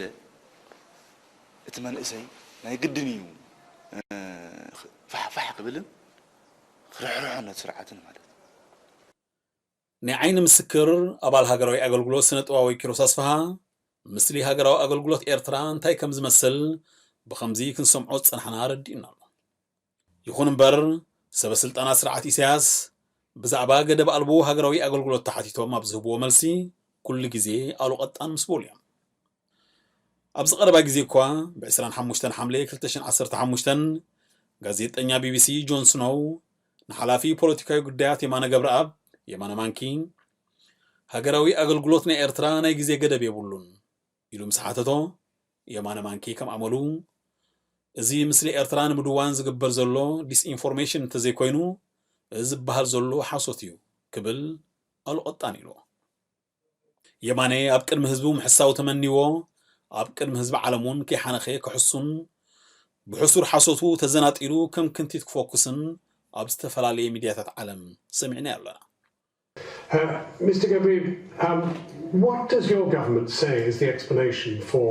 እቲ መንእሰይ ናይ ግድን እዩ፣ እ፣ ፋሕ ፋሕ ክብልን ክርሕርሖ ነቲ ስርዓትን ማለት እዩ። ናይ ዓይኒ ምስክር ኣባል ሃገራዊ ኣገልግሎት ስነ ጥበባዊ ኪሮስ ኣስፍሃ፣ ምስሊ ሃገራዊ ኣገልግሎት ኤርትራ እንታይ ከም ዝመስል ብኸምዚ ክንሰምዖ ዝጸናሕና ኣረዲኡና ኣሎ። ይኹን እምበር፣ ሰበ ስልጣናት ስርዓት ኢሳያስ ብዛዕባ ገደብ ኣልቦ ሃገራዊ ኣገልግሎት ተሓቲቶም ኣብ ዝህብዎ መልሲ፣ ኩሉ ግዜ ኣሉ ቀጣን ምስ በሉ እዮም። ኣብዚ ቀረባ ግዜ እኳ፣ ብ ዕስራን ሓሙሽተን ሓምለ ክልተ ሽሕን ዓሰርተ ሓሙሽተን፣ ጋዜጠኛ ቢ ቢ ሲ ጆን ስኖው ንሓላፊ ፖለቲካዊ ጉዳያት የማነ ገብረኣብ፣ የማነ ማንኪ፣ ሃገራዊ ኣገልግሎት ናይ ኤርትራ ናይ ግዜ ገደብ የብሉን ኢሉ ምስ ሓተቶ፣ የማነ ማንኪ ከም ኣመሉ፣ እዚ ምስሊ ኤርትራ ንምድዋን ዝግበር ዘሎ ዲስኢንፎርሜሽን እንተዘይኮይኑ፣ እዚ ዝበሃል ዘሎ ሓሶት እዩ ክብል ኣሉ ቀጣን ኢልዎ። የማነ ኣብ ቅድሚ ህዝቡ ምሕሳው ተመንይዎ፣ ኣብ ቅድሚ ህዝቢ ዓለም እውን ከይሓነኸ ክሕሱን ብሕሱር ሓሶቱ ተዘናጢሉ ከም ክንቲት ክፎኩስን ኣብ ዝተፈላለየ ሚድያታት ዓለም ሰሚዕናዮ ኣለና። Uh, Mister Gabri, um, what does your government say is the explanation for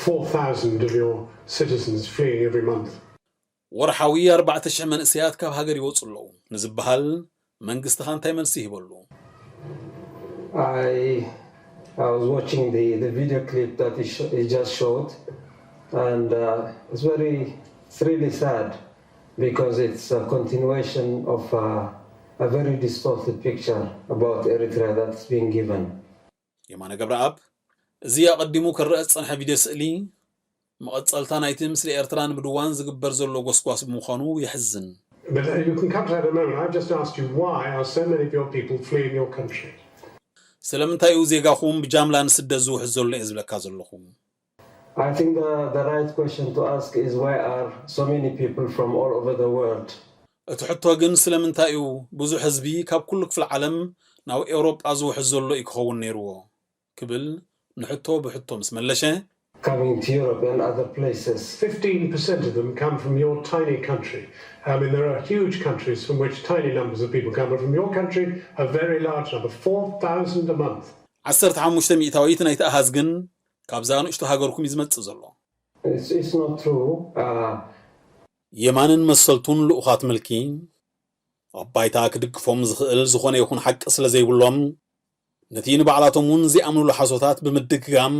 four thousand of your citizens fleeing every month? ወርሓዊ ኣርባዕተ ሽሕ መንእሰያት ካብ ሃገር ይወጹ ኣለዉ ንዝበሃል መንግስትኻ እንታይ መልሲ ይህበሉ? I I was watching the, the video clip that he, sh- he just showed, and uh, it's very, it's really sad because it's a continuation of uh, a very distorted picture about Eritrea that's being given. የማነ ገብረኣብ፣ እዚ ኣቐዲሙ ክረአ ዝጸንሐ ቪድዮ ስእሊ፣ መቐጸልታ ናይቲ ምስሊ ኤርትራ ንምድዋን ዝግበር ዘሎ ጎስጓስ ብምዃኑ የሕዝን። But uh, you can come to that in a moment. I've just asked you why are so many of your people fleeing your country? ስለምንታይ እዩ ዜጋኹም ብጃምላ ንስደት ዝውሕዝ ዘሎ እየ ዝብለካ ዘለኹ። I think the, the right question to ask is why are so many people from all over the world? እቲ ሕቶ ግን ስለምንታይ እዩ ብዙሕ ህዝቢ ካብ ኩሉ ክፍለ ዓለም ናብ ኤውሮጳ ዝውሕዝ ዘሎ እዩ ክኸውን ነይርዎ ክብል ንሕቶ ብሕቶ ምስ መለሸ፣ coming to Europe and other places. Fifteen percent of them come from your tiny country. I mean, there are huge countries from which tiny numbers of people come, but from your country, a very large number, four thousand a month. ዓሰርተ ሓሙሽተ ሚእታዊት ናይቲ ኣሃዝ ግን ካብዛ ንእሽቶ ሃገርኩም እዩ ዝመጽእ ዘሎ። It's, it's not true. Uh, የማንን መሰልቱን ልኡኻት ምልኪ ኣብ ባይታ ክድግፎም ዝኽእል ዝኾነ ይኹን ሓቂ ስለ ዘይብሎም፣ ነቲ ንባዕላቶም እውን ዘይኣምንሉ ሓሶታት ብምድግጋም፣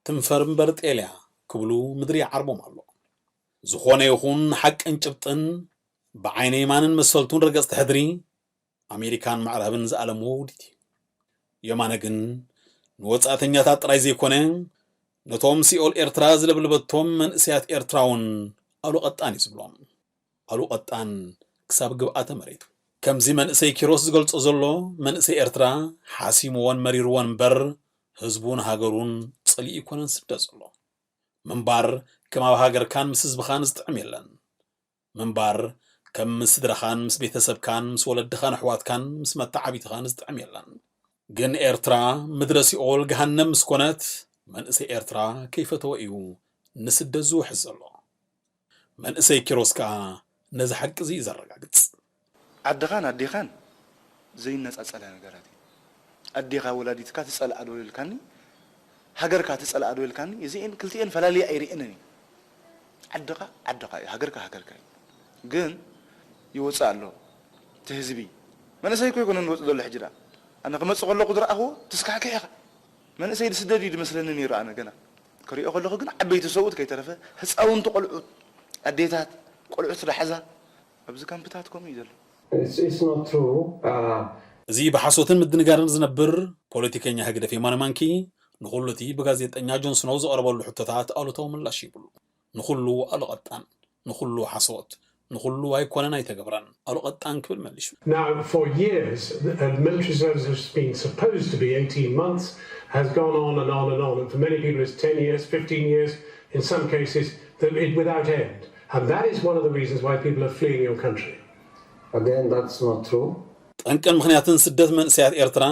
ትንፈር እምበር ጤል እያ ክብሉ ምድሪ ይዓርቦም ኣሎ። ዝኾነ ይኹን ሓቅን ጭብጥን ብዓይነ የማንን መሰልቱን ረገጽቲ ሕድሪ ኣሜሪካን ምዕራብን ዝኣለምዎ ውዲት እዩ። የማነ ግን ንወጻእተኛታት ጥራይ ዘይኮነ፣ ነቶም ሲኦል ኤርትራ ዝለብለበቶም መንእሰያት ኤርትራ እውን ኣሉ ቀጣን እዩ ዝብሎም። ኣሉ ቀጣን ክሳብ ግብኣተ መሬቱ። ከምዚ መንእሰይ ኪሮስ ዝገልጾ ዘሎ፣ መንእሰይ ኤርትራ ሓሲምዎን መሪርዎን እምበር ህዝቡን ሃገሩን ጸሊኡ ኣይኮነን ዝስደድ ዘሎ። ምንባር ከም ኣብ ሃገርካን ምስ ህዝብኻን ዝጥዕም የለን። ምንባር ከም ምስ ስድራኻን ምስ ቤተሰብካን ምስ ወለድኻን ኣሕዋትካን ምስ መተዓቢትኻን ዝጥዕም የለን። ግን ኤርትራ ምድረ ሲኦል ገሃነም ምስ ኮነት መንእሰይ ኤርትራ ከይፈተወ እዩ ንስደት ዝውሕዝ ዘሎ። መንእሰይ ኪሮስ ከኣ ነዚ ሓቂ እዚ እዩ ዘረጋግጽ። ዓድኻን ኣዴኻን ዘይነጻጸላ ነገራት እዩ። ኣዴኻ ወላዲትካ ትጸልኣ ዶ ኢልካኒ፣ ሃገርካ ትጸልኣ ዶ ኢልካኒ፣ እዚኤን ክልቲኤን ፈላልየ ኣይርእንን እዩ። ዓድኻ ዓድኻ እዩ፣ ሃገርካ ሃገርካ እዩ። ግን ይወጽእ ኣሎ እቲ ህዝቢ። መንእሰይ እኮ ኣይኮነን ዝወጽእ ዘሎ ሕጂ ደኣ። ኣነ ክመጽእ ከለኹ ዝረኣኽዎ ተስካሕክሕ ኢኻ። መንእሰይ ዝስደድ እዩ ዝመስለኒ ነይሩ ኣነ ገና። ክሪኦ ከለኹ ግን ዓበይቲ ሰብኡት ከይተረፈ ህፃውንቲ ቆልዑት፣ ኣዴታት፣ ቆልዑት ዝሓዛ ኣብዚ ካምፕታት ከምኡ እዩ ዘሎ። It's, it's not true. Uh, እዚ ብሓሶትን ምድንጋርን ዝነብር ፖለቲከኛ ህግደፍ የማነ ማንኪ ንኹሉ እቲ ብጋዜጠኛ ጆን ስኖው ዝቐረበሉ ሕቶታት ኣሉታዊ ምላሽ ይብሉ። ንኹሉ ኣሉቐጣን፣ ንኹሉ ሓሶት፣ ንኹሉ ኣይኮነን ኣይተገብረን ኣሉቐጣን ክብል መሊሱ። Now, for years, the uh, military service, which has been supposed to be eighteen months, has gone on and on and on. And for many people, it's ten years, fifteen years, in some cases, that it, without end. And that is one of the reasons why people are fleeing your country. Again, that's not true. ጠንቅን ምኽንያትን ስደት መንእሰያት ኤርትራ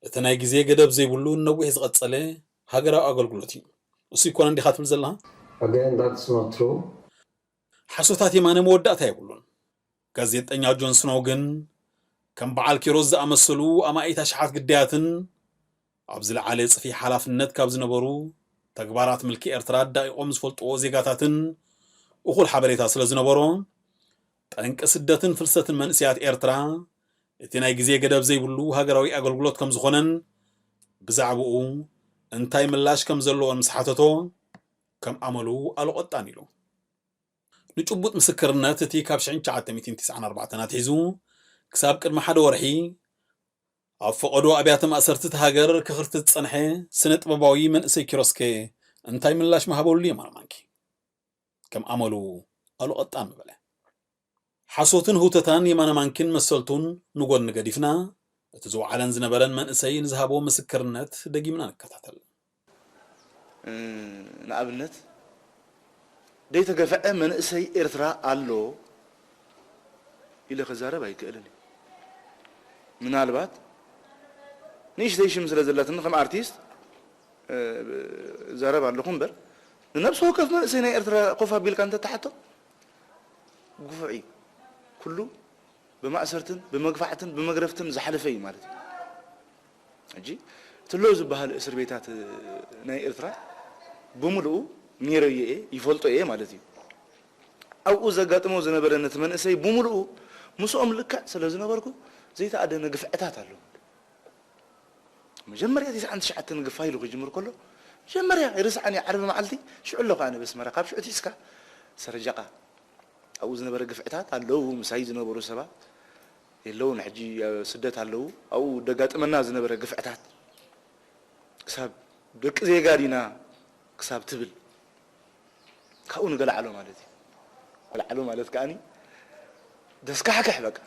እቲ ናይ ግዜ ገደብ ዘይብሉ ነዊሕ ዝቐጸለ ሃገራዊ ኣገልግሎት እዩ። እሱ ይኮነ እንዲኻ ትብል ዘለኻ? Again, that's not true. ሓሶታት የማነ መወዳእታ የብሉን። ጋዜጠኛ ጆን ስኖው ግን ከም በዓል ኪሮስ ዝኣመሰሉ ኣማኢት ኣሽሓት ግዳያትን ኣብ ዝለዓለ ጽፍሒ ሓላፍነት ካብ ዝነበሩ ተግባራት ምልኪ ኤርትራ ኣዳቂቖም ዝፈልጥዎ ዜጋታትን እኹል ሓበሬታ ስለ ዝነበሮ ጠንቂ ስደትን ፍልሰትን መንእሰያት ኤርትራ እቲ ናይ ግዜ ገደብ ዘይብሉ ሃገራዊ ኣገልግሎት ከም ዝኾነን ብዛዕባኡ እንታይ ምላሽ ከም ዘለዎን ምስ ሓተቶ ከም ኣመሉ ኣልቖጣን ኢሉ። ንጭቡጥ ምስክርነት እቲ ካብ ሽሕን ትሽዓተ ሚእትን ትስዓን ኣርባዕተን ኣትሒዙ ክሳብ ቅድሚ ሓደ ወርሒ ኣብ ፈቐዶ ኣብያተ ማእሰርቲ እቲ ሃገር ክኽርቲ ዝጸንሐ ስነ ጥበባዊ መንእሰይ ኪሮስከ እንታይ ምላሽ ምሃበሉ የማነ ማንኪ? ከም ኣመሉ ኣሉቐጣን ምበለ። ሓሶትን ህውተታን የማነ ማንኪን መሰልቱን ንጎኒ ገዲፍና እቲ ዝወዓለን ዝነበረን መንእሰይ ንዝሃቦ ምስክርነት ደጊምና ንከታተል። ንኣብነት ዘይተገፍዐ መንእሰይ ኤርትራ ኣሎ ኢለ ክዛረብ ኣይክእልን እየ። ምናልባት ንእሽተይ ሽም ስለ ዘለትኒ ከም ኣርቲስት እዛረብ ኣለኹ እምበር ንነብሲ ወከፍ መንእሰይ ናይ ኤርትራ ኮፍ ኣቢልካ እንተተሓቶ ግፉዕ እዩ። ኩሉ ብማእሰርትን ብመግፋዕትን ብመግረፍትን ዝሓለፈ እዩ ማለት እዩ። ሕጂ እቲ ኣሎ ዝበሃል እስር ቤታት ናይ ኤርትራ ብምልኡ ነይረዮ እየ ይፈልጦ እየ ማለት እዩ። ኣብኡ ዘጋጥሞ ዝነበረ ነቲ መንእሰይ ብምልኡ ምስኦም ልክዕ ስለ ዝነበርኩ ዘይተኣደነ ግፍዕታት ኣሎ። መጀመርያ ትስዓን ትሽዓተን ግፋ ኢሉ ክጅምር ከሎ መጀመርያ ይርስዓን ዓርቢ መዓልቲ ሽዑ ኣለኹ ኣነ በስመራ ካብ ሽዑ ቲስካ ሰረጃቃ ኣብኡ ዝነበረ ግፍዕታት ኣለዉ ምሳይ ዝነበሩ ሰባት የለውን ሕጂ ስደት ኣለዉ ኣብኡ ደጋጥመና ዝነበረ ግፍዕታት ክሳብ ደቂ ዜጋ ዲና ክሳብ ትብል ካብኡ ንገላዕሎ ማለት እዩ። ገላዕሎ ማለት ከኣኒ ደስካሕክሕ በቃ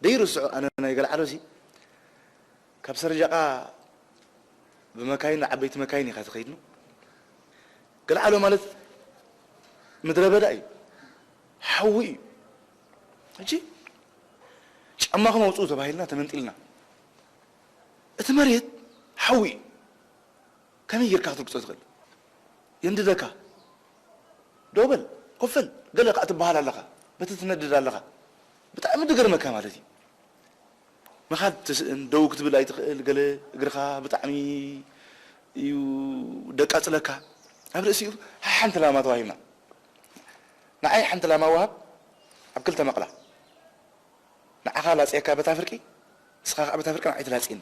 ደይርስዑ ኣነ ናይ ገላዕሎ ሲ ካብ ሰርጃቃ ብመካይን ዓበይቲ መካይን ኢኻ ትኸይድኑ ገላዕሎ ማለት ምድረ በዳ እዩ ሓዊ እዩ። ሕጂ ጫማኹም ኣውፅኡ ተባሂልና ተመንጢልና እቲ መሬት ሓዊ እዩ። ከመይ ጌርካ ክትርግጾ ትኽእል? የንድደካ። ደው በል፣ ኮፍ በል፣ ገለ ከኣ ትበሃል ኣለኻ። በቲ ትነድድ ኣለኻ። ብጣዕሚ ድገርመካ ማለት እዩ። ምኻድ ትስእን፣ ደው ክትብል ኣይትኽእል፣ ገለ እግርኻ ብጣዕሚ እዩ ደቃጽለካ። ኣብ ርእሲኡ ሓንቲ ላማ ተዋሂብና። ንዓይ ሓንቲ ላማ ወሃብ ኣብ ክልተ መቕላ። ንዓኻ ላጽየካ በታ ፍርቂ፣ ንስኻ ከዓ በታ ፍርቂ ንዓይ ትላጽየኒ።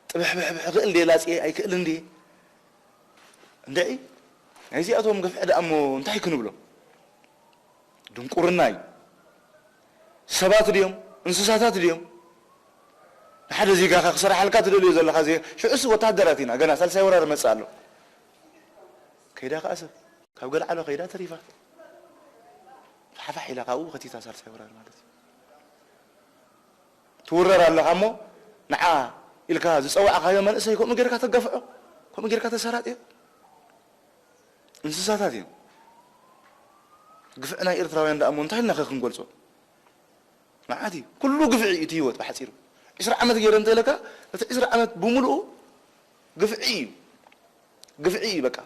ጥብሕብሕብሕ እኽእል ድየ ላጽየ ኣይክእልን ድየ? እንድዒ ናይዚኣቶም ግፍዒ ደኣ እሞ እንታይ ክንብሎ? ድንቁርና እዩ። ሰባት ድዮም? እንስሳታት ድዮም? ንሓደ ዜጋኻ ክሰርሓልካ ትደልዮ ዘለኻ ዜጋ ሽዑስ ወታደራት ኢና ገና ሳልሳይ ወራር መጽእ ኣሎ። ከይዳ ከኣ ሰብ ካብ ገልዓሎ ከይዳ ተሪፋ። ፋሕፋሕ ኢላ ካብኡ ከቲታ ሳልሳይ ወራር ማለት እዩ። ትውረር ኣለኻ እሞ ንዓ ኢልካ ዝፀዋዕኻዮ መንእሰይ ከምኡ ጌርካ ተጋፍዖ፣ ከምኡ ጌርካ ተሰራጥዮ። እንስሳታት እዮም። ግፍዒ ናይ ኤርትራውያን ደኣ እሞ እንታይ ኢልና ከ ክንገልጾ? መዓት እዩ። ኩሉ ግፍዒ እዩ እቲ ህይወት ብሓጺሩ። ዕስራ ዓመት ገይረ እንተ ኢለካ፣ እቲ ዕስራ ዓመት ብምሉኡ ግፍዒ እዩ። ግፍዒ እዩ በቃ።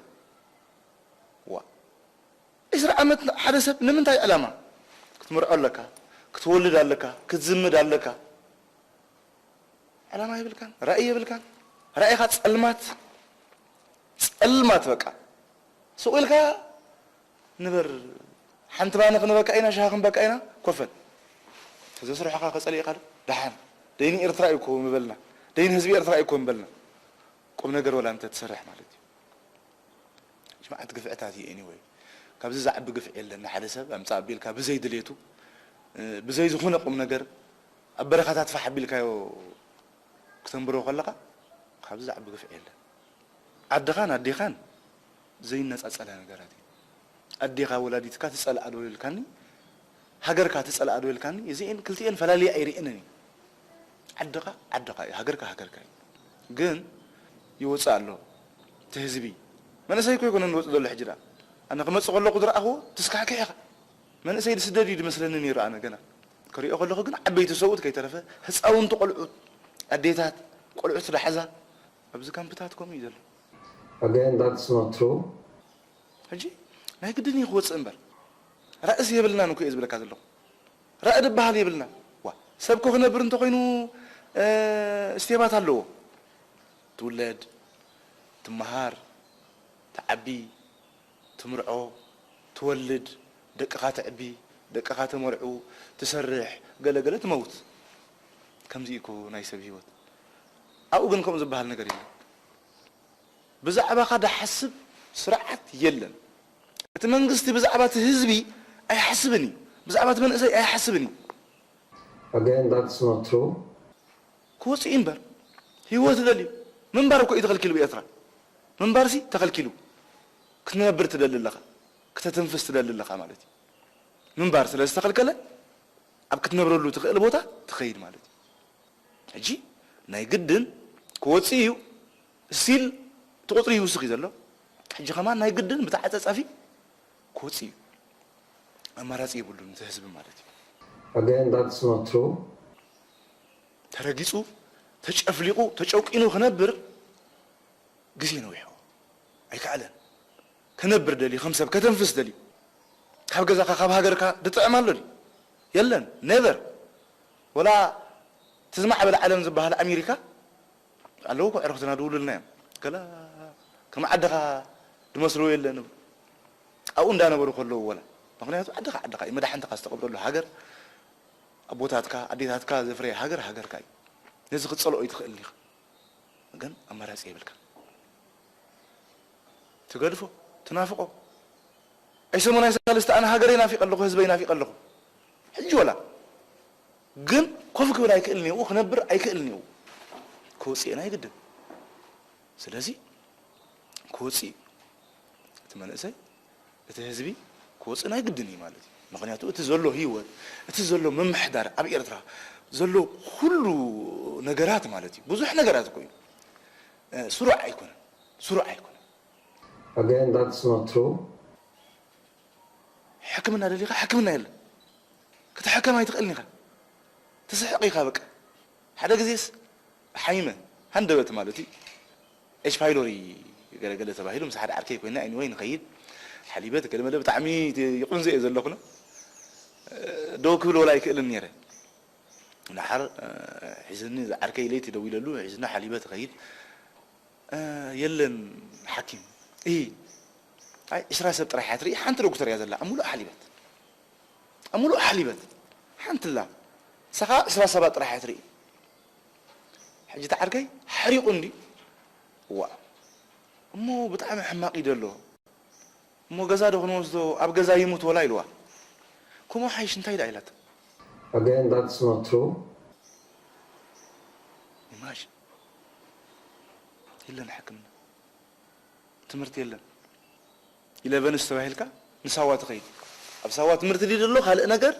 ዋ። ዕስራ ዓመት ሓደ ሰብ ንምንታይ ዕላማ? ክትምርዖ ኣለካ፣ ክትወልድ ኣለካ፣ ክትዝምድ ኣለካ። ዕላማ የብልካን፣ ራእይ የብልካን። ራእይኻ ጸልማት፣ ጸልማት በቃ። ስቕ ኢልካ ንበር። ሓንቲ ባኒ ክንበካ ኢና፣ ሻሂ ክንበካ ኢና፣ ኮፈን። እዚ ስርሖኻ ከጸሊእካ ዶ? ደሓን። ደይኒ ኤርትራ እዩ እኮ ምበልና። ደይኒ ህዝቢ ኤርትራ እዩ እኮ ምበልና። ቁም ነገር ወላ እንተ ትሰርሕ ማለት እዩ። መዓት ግፍዕታት እዩ። ኤኒወይ፣ ካብዚ ዝዓቢ ግፍዒ የለን። ንሓደ ሰብ ኣምጻእ ኣቢልካ ብዘይ ድሌቱ፣ እ፣ ብዘይ ዝኾነ ቁም ነገር ኣብ በረኻታት ፋሕ ኣቢልካዮ ክተንብሮ ከለኻ፣ ካብዚ ዝዓቢ ግፍዒ የለን። ዓድኻን ኣዴኻን ዘይነጻጸላ ነገራት እዩ። ኣዴኻ ወላዲትካ ትጸልኣ ዶ ኢልካኒ፣ ሃገርካ ትጸልኣ ዶ ኢልካኒ፣ እዚኤን ክልቲኤን ፈላልየ ኣይርእንን እዩ። ዓድኻ ዓድኻ እዩ፣ ሃገርካ ሃገርካ እዩ። ግን ይወጽእ ኣሎ እቲ ህዝቢ። መንእሰይ እኮ ኣይኮነን ዝወጽእ ዘሎ ሕጂ ደኣ። ኣነ ክመጽእ ከለኹ ዝረኣኽዎ ትስካሕክሕ ኢኻ። መንእሰይ ዝስደድ እዩ ዝመስለኒ ነይሩ ኣነ ገና። ክሪኦ ከለኹ ግን ዓበይቲ ሰብኡት ከይተረፈ ህፃውንቲ ቆልዑት፣ ኣዴታት፣ ቆልዑት ዝሓዛ ኣብዚ ካምፕታት ከምኡ እዩ ዘሎ። Again, that's not true. ሕጂ ናይ ግድን እዩ ክወፅእ እምበር ራእሲ የብልናን እኮ እየ ዝብለካ ዘለኹ። ራእይ ዝበሃል የብልናን። ዋ ሰብ እኮ ክነብር እንተኾይኑ እ፣ ስቴባት ኣለዎ። ትውለድ፣ ትመሃር፣ ትዓቢ፣ ትምርዖ፣ ትወልድ፣ ደቅኻ ተዕቢ፣ ደቅኻ ተመርዑ፣ ትሰርሕ፣ ገለ ገለ ትመውት። ከምዚ እኮ ናይ ሰብ ህይወት። ኣብኡ ግን ከምኡ ዝበሃል ነገር የለን። ብዛዕባኻ ዝሓስብ ስርዓት የለን። እቲ መንግስቲ ብዛዕባ እቲ ህዝቢ ኣይሓስብን እዩ። ብዛዕባ እቲ መንእሰይ ኣይሓስብን እዩ። Again, that's not true. ክወፅእ እዩ እምበር ህይወት ደልዩ ምንባር እኮ እዩ ተኸልኪሉ ብኤርትራ። ምንባርሲ ተኸልኪሉ። ክትነብር ትደሊ ኣለኻ፣ ክተተንፍስ ትደሊ ኣለኻ ማለት እዩ። ምንባር ስለ ዝተኸልከለ ኣብ ክትነብረሉ ትኽእል ቦታ ትኸይድ ማለት እዩ። ሕጂ ናይ ግድን ክወፅእ እዩ። ስቲል እቲ ቁፅሪ ይውስኽ እዩ ዘሎ። ሕጂ ከማን ናይ ግድን ብተዓፃፃፊ ክወፅእ እዩ። ኣማራፂ የብሉን እቲ ህዝቢ ማለት እዩ። Again, that's not true. ተረጊፁ፣ ተጨፍሊቑ፣ ተጨውቂኑ ክነብር ግዜ ነዊሕዎ። ኣይከኣለን። ክነብር ደልዩ፣ ከም ሰብ ከተንፍስ ደልዩ። ካብ ገዛኻ፣ ካብ ሃገርካ ድጥዕም ኣሎ ድዩ? የለን፣ ኔቨር። ወላ እቲ ዝማዕበለ ዓለም ዝበሃል ኣሜሪካ ኣለዉ እኮ ዕርኽትና ድውሉልና እዮም። ገላ ከም ዓድኻ ድመስልዎ የለን። ኣብኡ እንዳነበሩ ከለዉ ወላ። ምኽንያቱ ዓድኻ ዓድኻ እዩ። መድሓንትኻ ዝተቐብረሉ ሃገር፣ ኣቦታትካ፣ ኣዴታትካ ዘፍረየ ሃገር ሃገርካ እዩ። ነዚ ክትጸልኦ ኣይትኽእልን ኢኻ። ግን ኣማራጺ የብልካን። ትገድፎ፣ ትናፍቖ። ኣይ ሰሙን ኣይ ሰለስተ ኣነ ሃገረይ ናፊቐ ኣለኹ፣ ህዝበይ ናፊቐ ኣለኹ። ሕጂ ወላ ግን ኮፍ ክብል ኣይክእልን እዩ፣ ክነብር ኣይክእልን እዩ። ክወፅእ ናይ ግድን። ስለዚ ክወፅእ እዩ። እቲ መንእሰይ፣ እቲ ህዝቢ ክወፅእ ናይ ግድን እዩ ማለት እዩ። ምኽንያቱ እቲ ዘሎ ህይወት፣ እቲ ዘሎ ምምሕዳር ኣብ ኤርትራ ዘሎ ኩሉ ነገራት ማለት እዩ። ብዙሕ ነገራት እኮ እዩ። እ፣ ስሩዕ ኣይኮነን፣ ስሩዕ ኣይኮነን። Again, that's not true. ሕክምና ደሊኻ ሕክምና የለን። ክትሕከም ኣይትኽእልን ኢኻ። ትስሕቕ ኢኻ በቃ። ሓደ ግዜስ ሓይመ ሃንደበት ማለት እዩ። ኤች ፓይሎሪ ገለ ገለ ተባሂሉ ምስ ሓደ ዓርከይ ኮይና ኤኒወይ ንኸይድ ሓሊበት ገለ መለ ብጣዕሚ ይቕንዘ እየ ዘለኹና። ደው ክብል ወላ ኣይክእልን ነይረ። ደሓር እ፣ ሒዝኒ ዓርከይ ለይቲ ደዊለሉ ሒዝኒ ሓሊበት ኸይድ እ፣ የለን ሓኪም። እይ፣ ኣይ፣ ዕስራ ሰብ ጥራሕ እያ ትርኢ፣ ሓንቲ ዶክተር እያ ዘላ፣ ኣብ ሙሉእ ሓሊበት። ኣብ ሙሉእ ሓሊበት። ሓንቲ ኣላ። ንሳ ኸኣ ዕስራ ሰባት ጥራሕ እያ ትርኢ። ሕጂ እቲ ዓርከይ ሓሪቑ እንዲ። ዋ። እሞ ብጣዕሚ ሕማቕ እዩ ዘሎ። እሞ ገዛ ዶ ክንወስዶ፣ ኣብ ገዛ ይሙት ወላ ኢልዋ። ከምኡ ሓይሽ እንታይ ደኣ ኢላቶ። Again, that's not true. ኢማጂን። የለን ሕክምና። ትምህርቲ የለን። ኢለቨንስ ተባሂልካ ንሳዋ ትኸይድ። ኣብ ሳዋ ትምህርቲ ድዩ ዘሎ ካልእ ነገር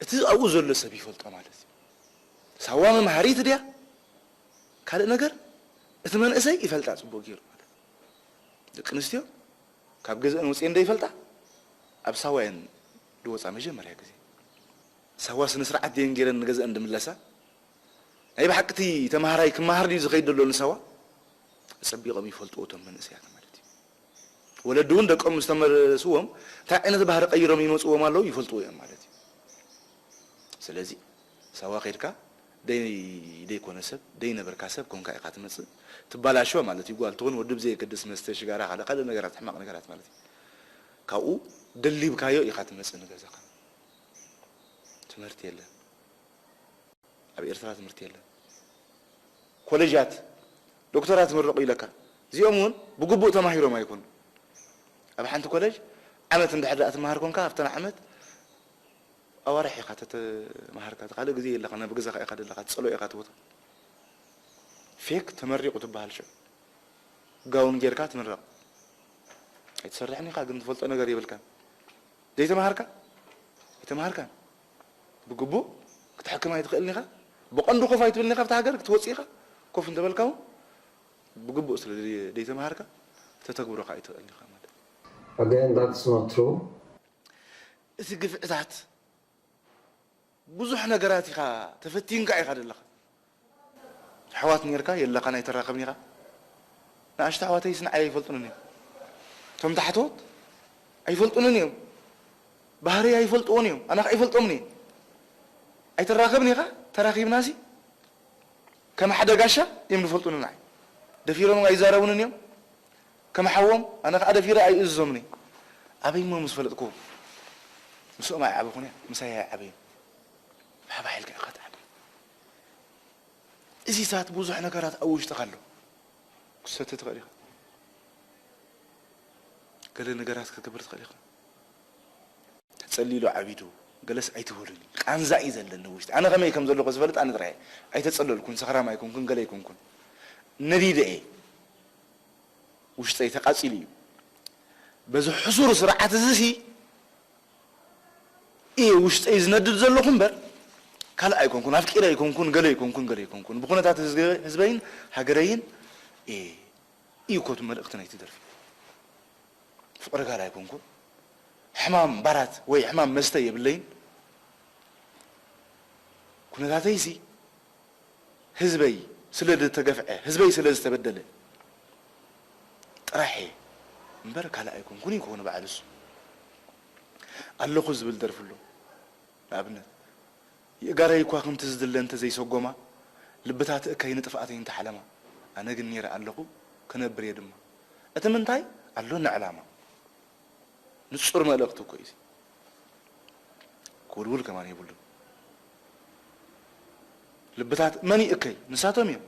እቲ ኣብኡ ዘሎ ሰብ ይፈልጦ ማለት እዩ። ሳዋ መምሃሪት ድያ ካልእ ነገር እቲ መንእሰይ ይፈልጣ ጽቡቕ ገይሩ ማለት እዩ። ደቂ ኣንስትዮ ካብ ገዝአን ወጺኤን ዶ ይፈልጣ? ኣብ ሳዋ እየን ዝወፃ መጀመርያ ግዜ። ሳዋ ስነ ስርዓት ድየን ገይረን ንገዝአን ዝምለሳ? ናይ ብሓቂ እቲ ተምሃራይ ክመሃር ድዩ ዝኸይድ ዘሎ ንሳዋ? ኣጸቢቖም ይፈልጥዎ እቶም መንእሰያት ማለት እዩ። ወለዲ እውን ደቆም ምስ ተመለስዎም እንታይ ዓይነት ባህሪ ቀይሮም ይመጽዎም ኣለዉ ይፈልጥዎ እዮም ማለት እዩ። ስለዚ ሳዋ ከይድካ ደይ-፣ ደይኮነ ሰብ፣ ደይነበርካ ሰብ ኮንካ ኢኻ ትመጽእ። ትባላሾ ማለት እዩ። ጓል ትኹን ወዲ ብዘየገድስ መስተ፣ ሽጋራ፣ ካልእ ካልእ ነገራት፣ ሕማቕ ነገራት ማለት እዩ። ካብኡ ደሊብካዮ ኢኻ ትመጽእ ንገዛኻ። ትምህርቲ የለን። ኣብ ኤርትራ ትምህርቲ የለን። ኮለጃት ዶክተራት ትምረቑ ኢለካ። እዚኦም እውን ብግቡእ ተማሂሮም ኣይኮኑን። ኣብ ሓንቲ ኮለጅ ዓመት እንድሕር ደኣ ትመሃር ኮንካ፣ ኣብተን ዓመት ኣዋርሕ ኢኻ ተተማሃርካ፣ እቲ ካልእ ግዜ የለኻ፣ ናብ ገዛኻ ኢኻ ደለኻ፣ ትጸሎ ኢኻ እቲ ቦታ። ፌክ ተመሪቑ ትበሃል ሽዑ። ጋውን ጌርካ ትምረቕ። ኣይትሰርሕን ኢኻ፣ ግን ትፈልጦ ነገር የብልካን። ዘይተማሃርካ? ኣይተማሃርካን። ብግቡእ ክትሕክም ኣይትኽእልን ኢኻ። ብቐንዱ ኮፍ ኣይትብልን ኢኻ፣ ኣብታ ሃገር ክትወጽእ ኢኻ። ኮፍ እንተበልካ እውን ብግቡእ ስለ ደይ-፣ ደይተማሃርካ፣ ተተግብሮ ከኣ ኣይትኽእልን ኢኻ ማለት እዩ። Again, that's not true. እቲ ግፍዕታት ብዙሕ ነገራት ኢኻ ተፈቲንካ ኢኻ ዘለኻ። ኣሕዋት ኔርካ የለኻን ኣይተራኸብን ኢኻ። ንኣሽቱ ኣሕዋተይስ ንዓይ ኣይፈልጡንን እዮም። እቶም ታሕተዎት ኣይፈልጡንን እዮም። ባህርይ ኣይፈልጥዎን እዮም። ኣነ ኸኣ ኣይፈልጦምን እየ። ኣይተራኸብን ኢኻ? ተራኺብናሲ ከም ሓደ ጋሻ እዮም ዝፈልጡኒ ንዓይ። ደፊሮም ኣይዛረቡንን እዮም። ከም ሓዎም ኣነ ኸኣ ደፊረ ኣይእዝዞምን እየ። ኣበይ እሞ ምስ ፈለጥክዎም? ምስኦም ኣይዓበኹን እየ፣ ምሳይ ኣይዓበዩን። ብሓባሕ ኢልካ ኢኻ ትዓቢ። እዚታት ብዙሕ ነገራት ኣብ ውሽጥኻ ኣሎ። ክትሰቲ ትኽእል ኢኻ። ገለ ነገራት ክትገብር ትኽእል ኢኻ። ተጸሊሉ ዓቢዱ፣ ገለስ ኣይትበሉኒ። ቃንዛ እዩ ዘለኒ ውሽጢ። ኣነ ከመይ ከም ዘለኹ ዝፈልጥ ኣነ ጥራይ እየ። ኣይተጸለልኩን፣ ሰኽራም ኣይኮንኩን፣ ገለ ኣይኮንኩን። ነዲደ እየ። ውሽጠይ ተቃጺሉ እዩ። በዚ ሕሱር ስርዓት እዚ ሲ እየ ውሽጠይ ዝነድድ ዘለኹ እምበር፣ ካልእ ኣይኮንኩን፣ ኣፍቂረ ኣይኮንኩን፣ ገለ ኣይኮንኩን፣ ገለ ኣይኮንኩን። ብኩነታት ህዝገ-፣ ህዝበይን ሃገረይን እየ። እዩ እኮ እቲ መልእኽቲ ናይቲ ደርፊ። ፍቕሪ ጋል ኣይኮንኩን። ሕማም ባራት ወይ ሕማም መስተ የብለይን። ኩነታተይሲ ህዝበይ ስለ ዝተገፍዐ፣ ህዝበይ ስለ ዝተበደለ ጥራሕ እየ እምበር ካልእ ኣይኮንኩን እዩ ክኾን በዓል እሱ። ኣለኹ ዝብል ደርፊ ኣሎ። ንኣብነት፣ የእጋረይ ከዋኽብቲ ዝድለ እንተ ዘይሰጎማ፣ ልብታት እከይ ንጥፍኣተይ እንተ ሓለማ፣ ኣነ ግን ነይረ ኣለኹ፣ ክነብር እየ ድማ። እቲ ምንታይ? ኣሎኒ ዕላማ። ንጹር መልእኽቲ እኮ እዩ እዚ። ክውልውል ከማን የብሉን። ልብታት መን ይእከይ? ንሳቶም እዮም።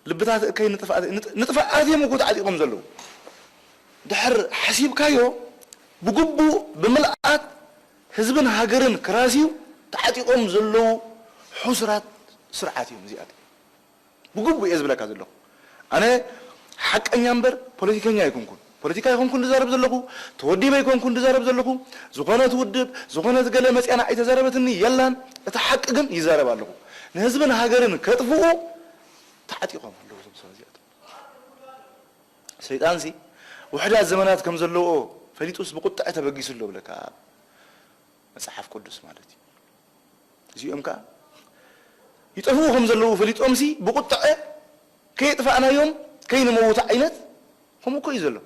ልብታት እከይ ንጥፍኣት፣ ንጥ-፣ ንጥፍኣት እዮም እኮ ተዓጢቖም ዘለዉ። ድሕር ሓሲብካዮ ብግቡእ ብምልኣት ህዝብን ሃገርን ክራስዩ ተዓጢቖም ዘለዉ ሕሱራት ስርዓት እዮም እዚኣቶም። ብግቡእ እየ ዝብለካ ዘለኹ። ኣነ ሓቀኛ እምበር ፖለቲከኛ ኣይኮንኩን። ፖለቲካ ኣይኮንኩን ዝዛረብ ዘለኹ፣ ተወዲበ ኣይኮንኩን ዝዛረብ ዘለኹ። ዝኾነት ውድብ፣ ዝኾነት ገለ መጽያ ንዓይ ተዛረበትኒ የላን። እቲ ሓቂ ግን ይዛረብ ኣለኹ። ንህዝብን ሃገርን ከጥፍኡ ተዓጢቖም ኣለዉ እዞም ሰባት እዚኣቶም። ሰይጣንሲ ውሑዳት ዘመናት ከም ዘለዎ ፈሊጡስ ብቁጥዐ ተበጊሱ ኣሎ ብለካ፣ መጽሓፍ ቅዱስ ማለት እዩ። እዚኦም ከኣ ይጠፍኡ ከም ዘለዉ ፈሊጦምሲ ብቁጥዐ ከየጥፋእናዮም ከይንመውት ዓይነት ከምኡ እኮ እዩ ዘሎ።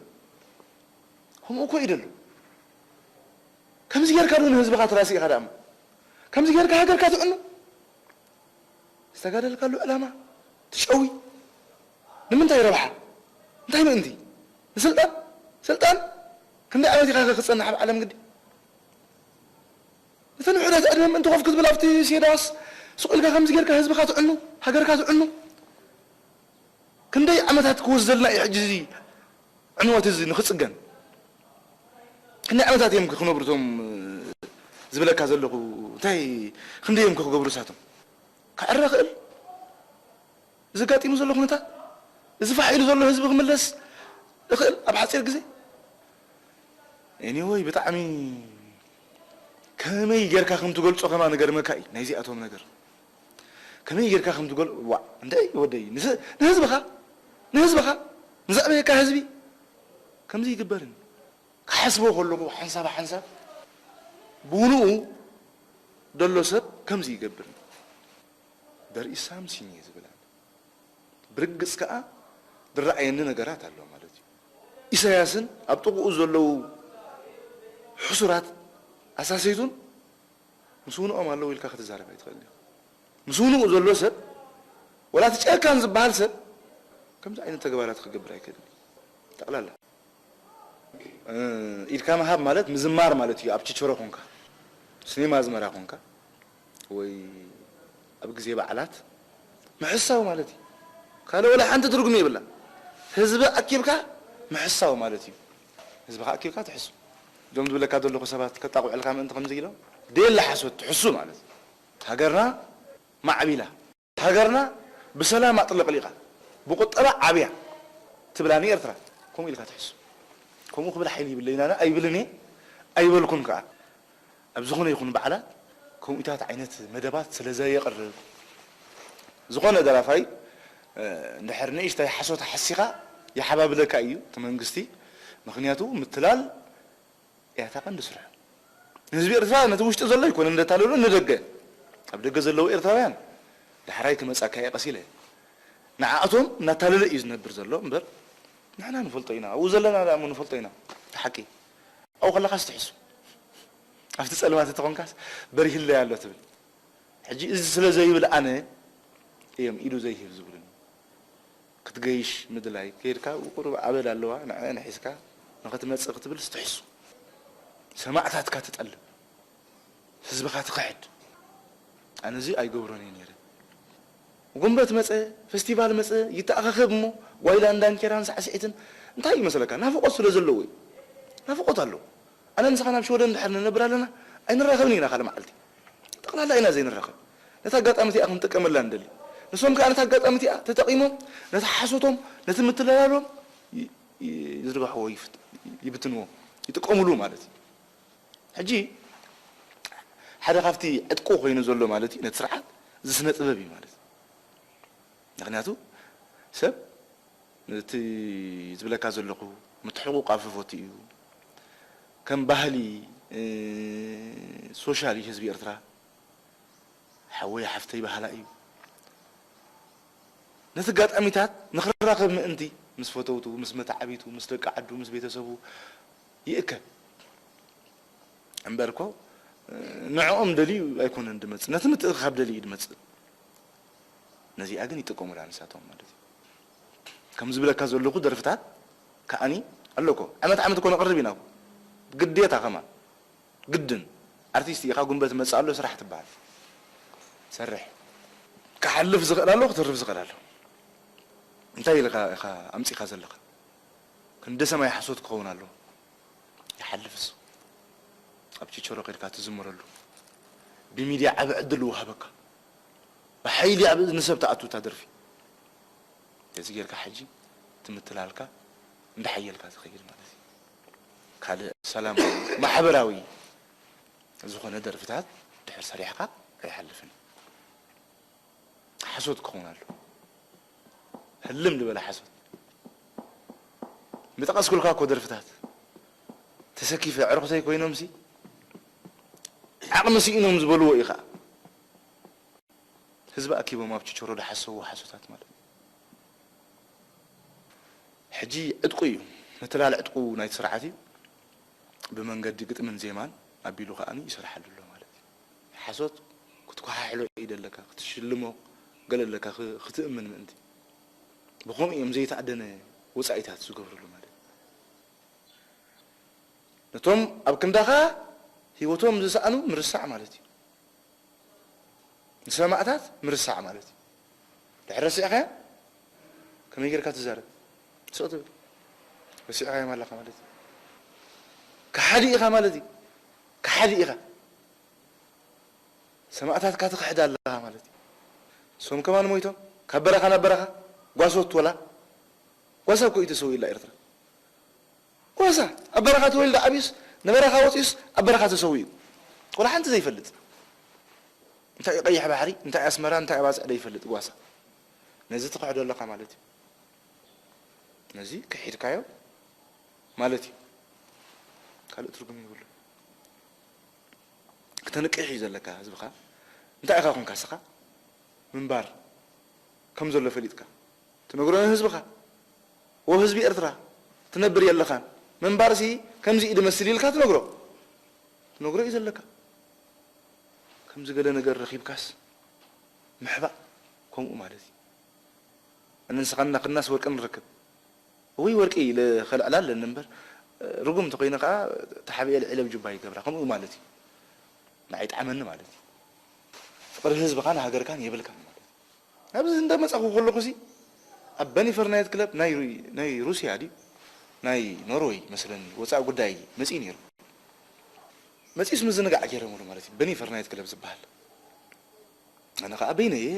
ከምኡ እኮ እዩ ዘሎ። ከምዚ ጌርካ ዶ ንህዝብኻ ትራሲ ኢኻ ደኣ እሞ? ከምዚ ጌርካ ሃገርካ ትዕኑ? ዝተጋደልካሉ ዕላማ ትጨዊ? ንምንታይ ረብሓ? እንታይ ምእንቲ? ንስልጣን? ስልጣን? ክንደይ ዓመት ኢኻ ከ ክትጸንሕ ኣብ ዓለም ግዲ? እተን ውሑዳት ዕድመ ምእንቲ ኮፍ ክትብል ኣብቲ ሴዳስ ሱቕ ኢልካ ከምዚ ጌርካ ህዝብኻ ትዕኑ? ሃገርካ ትዕኑ? ክንደይ ዓመታት ክወስደልና እዩ ሕጂ እዚ ዕንወት እዚ ንኽጽገን? ክንደይ ዓመታት እዮም ክነብሩ እቶም ዝብለካ ዘለኹ? እንታይ ክንደይ እዮም ክገብሩ እሳቶም? ክዕረ ክእል? እዚ ኣጋጢሙ ዘሎ ኩነታት፣ እዚ ፋሕ ኢሉ ዘሎ ህዝቢ ክምለስ እኽእል ኣብ ሓጺር ግዜ? ኤኒወይ፣ ብጣዕሚ ከመይ ጌርካ ከም ትገልጾ ከማን ገርመካ እዩ ናይዚኣቶም ነገር። ከመይ ጌርካ ከም ትገል-፣ ዋእ፣ እንታይ ወደይ፣ ንስ-፣ ንህዝብኻ፣ ንህዝብኻ፣ ንዘዕበየካ ህዝቢ ከምዚ ይግበርን። ክሓስቦ ከለኹ ሓንሳብ ሓንሳብ ብውንኡ ደሎ ሰብ ከምዚ ይገብር። There is something እዩ ዝብል ኣሎ። ብርግጽ ከኣ ዝረኣየኒ ነገራት ኣሎ ማለት እዩ። ኢሳያስን ኣብ ጥቕኡ ዘለዉ ሕሱራት ኣሳሰይቱን ምስ ውንኦም ኣለዉ ኢልካ ክትዛረብ ኣይትኽእልን ኢኻ። ምስ ውንኡ ዘሎ ሰብ፣ ወላ እቲ ጨካን ዝበሃል ሰብ ከምዚ ዓይነት ተግባራት ክገብር ኣይክእልን እዩ። ጠቕላላ ኢድካ ምሃብ ማለት ምዝማር ማለት እዩ። ኣብ ችቸሮ ኮንካ፣ ስኔማ ኣዝመራ ኮንካ፣ ወይ ኣብ ግዜ በዓላት ምሕሳው ማለት እዩ። ካልእ ወላ ሓንቲ ትርጉም የብላ። ህዝቢ ኣኪብካ ምሕሳው ማለት እዩ። ህዝብኻ ኣኪብካ ትሕሱ። እዞም ዝብለካ ዘለኹ ሰባት ከጣቕዑልካ ምእንቲ ከምዚ ኢሎም፣ ዴላ ሓሶት ትሕሱ ማለት እዩ። ሃገርና ማዕቢላ፣ ሃገርና ብሰላም ኣጥለቕሊቓ፣ ብቁጠባ ዓብያ ትብላኒ ኤርትራ። ከምኡ ኢልካ ትሕሱ። ከምኡ ክብል ሓይሊ ይብለይን ኣነ ኣይብልን እየ፣ ኣይበልኩን ከኣ። ኣብ ዝኾነ ይኹን በዓላት ከምኡታት ዓይነት መደባት ስለ ዘየቕርብ፣ ዝኾነ ደራፋይ፣ እ፣ እንድሕር ንእሽተይ ሓሶት ሓሲኻ ይሓባብለካ እዩ እቲ መንግስቲ። ምኽንያቱ ምትላል እያ እታ ቀንዲ ስርሑ። ንህዝቢ ኤርትራ ነቲ ውሽጢ ዘሎ ኣይኮነን ዘታልሎ፣ ንደገ፣ ኣብ ደገ ዘለዉ ኤርትራውያን ዳሕራይ ክመጻካ እየ ቀስ ኢለ። ንዓኣቶም እናታለለ እዩ ዝነብር ዘሎ እምበር፣ ንሕና ንፈልጦ ኢና፣ ኣብኡ ዘለና ደኣ እሞ ንፈልጦ ኢና። እቲ ሓቂ። ኣብኡ ከለኻስ ትሕሱ። ኣብቲ ጸልማት እንተኾንካስ በሪህለይ ኣሎ ትብል። ሕጂ እዚ ስለ ዘይብል ኣነ እዮም ኢዱ ዘይህብ ዝብሉኒ። ክትገይሽ ምድላይ፣ ከይድካ ቁሩብ ኣበል ኣለዋ፣ ንዕአን ሒዝካ ንኽትመጽእ ክትብልስ ትሕሱ። ሰማእታትካ ትጠልም፣ ህዝብኻ ትኽሕድ። ኣነ እዚ ኣይገብሮን እየ ነይረ። ጉንበት መጸ፣ ፈስቲቫል መጸ፣ ይተኣኻኸብ እሞ ጓይላን ዳንኬራን ሳዕስዒትን እንታይ እዩ መሰለካ? ናፍቖት ስለ ዘለዎ እዩ። ናፍቖት ኣሎ። ኣነ ንስኻ ናብ ሽወደን እንድሕር ንነብር ኣለና፣ ኣይንራኸብን ኢና ካልእ መዓልቲ። ጠቕላላ ኢና ዘይንራኸብ። ነታ ኣጋጣሚ እቲኣ ክንጥቀመላ ንደሊ። ንሶም ከኣ ነታ ኣጋጣሚ እቲኣ ተጠቒሞም ነቲ ሓሶቶም፣ ነቲ ምትለላሎም ይ-፣ ይ-፣ ይዝርግሕዎ፣ ይፍት-፣ ይብትንዎ፣ ይጥቀሙሉ ማለት እዩ። ሕጂ ሓደ ካብቲ ዕጥቁ ኮይኑ ዘሎ ማለት እዩ፣ ነቲ ስርዓት እዚ ስነ ጥበብ እዩ ማለት እዩ። ምኽንያቱ ሰብ እቲ ዝብለካ ዘለኹ ምትሕቑቋፍ ዝፈቱ እዩ። ከም ባህሊ፣ እ፣ ሶሻል እዩ ህዝቢ ኤርትራ። ሓወይ ሓፍተይ በሃላ እዩ። ነቲ ኣጋጣሚታት ንኽራኸብ ምእንቲ ምስ ፈተውቱ፣ ምስ መተዓቢቱ፣ ምስ ደቂ ዓዱ፣ ምስ ቤተሰቡ ይእከብ። እምበርኮ ንዕኦም ደልዩ ኣይኮነን ድመጽእ፣ ነቲ ምትእኽኻብ ደልዩ እዩ ድመጽእ። ነዚኣ ግን ይጥቀሙላ ንሳቶም ማለት እዩ። ከም ዝብለካ ዘለኹ ደርፍታት ከኣኒ ኣሎ እኮ። ዓመት ዓመት እኮ ነቕርብ ኢና እኮ። ግዴታ ከማን። ግድን። ኣርቲስት ኢኻ፣ ጉንበት መጽእ ኣሎ፣ ስራሕ ትበሃል። ሰርሕ። ክሓልፍ ዝኽእል ኣሎ፣ ክትርፍ ዝኽእል ኣሎ። እንታይ ኢልካ ኢኻ ኣምጺኻ ዘለኻ? ክንዲ ሰማይ ሓሶት ክኸውን ኣለዎ። ይሓልፍስ። ኣብ ቺቸሮ ከድካ ትዝምረሉ። ብሚድያ ዓቢ ዕድል ይወሃበካ። ብሓይሊ ኣብ እዝኒ ሰብ ትኣቱ እታ ደርፊ። እዚ ጌርካ ሕጂ ትምትላልካ እንዳሓየልካ ትኸይድ ማለት እዩ። ካልእ ሰላማዊ ማሕበራዊ ዝኾነ ደርፍታት ድሕር ሰሪሕካ ኣይሓልፍን። ሓሶት ክኸውን ኣሎ። ህልም ዝበለ ሓሶት። ምጠቐስኩልካ እኮ ደርፍታት። ተሰኪፈ ኣዕሩኽተይ ኮይኖምሲ ዓቕሚ ስኢኖም ዝበልዎ እዩ ኸዓ። ህዝቢ ኣኪቦም ኣብ ችቸሮ ዝሓሰብዎ ሓሶታት ማለት እዩ። ሕጂ ዕጥቁ እዩ። ምትላል ዕጥቁ ናይቲ ስርዓት እዩ። ብመንገዲ ግጥምን ዜማን ኣቢሉ ከኣ ይሰርሓሉ ኣሎ ማለት እዩ። ሓሶት ክትኮሓሕሎ ኢደ ኣለካ፣ ክትሽልሞ ገለ ኣለካ፣ ክ-፣ ክትእምን ምእንቲ። ብኸምኡ እዮም ዘይተኣደነ ወጻኢታት ዝገብርሉ ማለት እዩ። ነቶም ኣብ ክንዳኻ ህይወቶም ዝሰኣኑ ምርሳዕ ማለት እዩ። ንሰማእታት ምርሳዕ ማለት እዩ። ድሕሪ ረሲዕካዮ ከመይ ጌርካ ትዛረብ? ስቕ ትብል። ረሲዕካዮም ኣለኻ ማለት እዩ። ከሓዲ ኢኻ ማለት እዩ። ከሓዲ ኢኻ። ሰማእታትካ ትኽሕድ ኣለኻ ማለት እዩ። ንሶም ከማን ሞይቶም ካብ በረኻ ናብ በረኻ ጓሶት ወላ ጓሳ እኮ እዩ ተሰዊኡላ ኤርትራ። ጓሳ ኣብ በረኻ ተወሊዱ ዓብዩስ ንበረኻ ወፂኡስ ኣብ በረኻ ተሰዊኡ ወላ ሓንቲ ዘይፈልጥ፣ እንታይ እዩ ቀይሕ ባሕሪ፣ እንታይ ኣስመራ፣ እንታይ ኣባፅዕ ዘይፈልጥ ጓሳ። ነዚ ትኽሕዶ ኣለኻ ማለት እዩ። ነዚ ክሒድካዮ ማለት እዩ። ካልእ ትርጉም የብሉ። ክተንቅሕ እዩ ዘለካ ህዝብኻ። እንታይ ኢኻ ኮንካ ስኻ ምንባር ከም ዘሎ ፈሊጥካ ትነግሮ ንህዝብኻ። ወ ህዝቢ ኤርትራ ትነብር የለኻን። ምንባርሲ ከምዚ እዩ ድመስል ኢልካ ትነግሮ። ትነግሮ እዩ ዘለካ። ከምዚ ገለ ነገር ረኺብካስ ምሕባእ ከምኡ ማለት እዩ። ኣነ ንስኻና ክናስ ወርቂ ንረክብ። ወይ ወርቂ ለ-፣ ከልዕላ ኣለኒ እምበር፣ ርጉም እንተኾይነ ከዓ ተሓቢኤ ልዕለ ብጁባ ይገብራ። ከምኡ ማለት እዩ። ንዓይ ጣዕመኒ ማለት እዩ። ፍቕሪ ህዝብኻን ሃገርካን የብልካን ማለት እዩ። ኣብዚ እንዳመጻኹ ከለኹ ሲ ኣብ በኒፈር ናይት ክለብ ናይ ሩ-፣ ናይ ሩስያ ድዩ ናይ ኖርወይ መስለኒ ወጻኢ ጉዳይ መጺኡ ነይሩ። መጺኡስ ምዝንጋዕ ገይረምሉ ማለት እዩ። በኒፈር ናይት ክለብ ዝበሃል። ኣነ ኸዓ በይነየ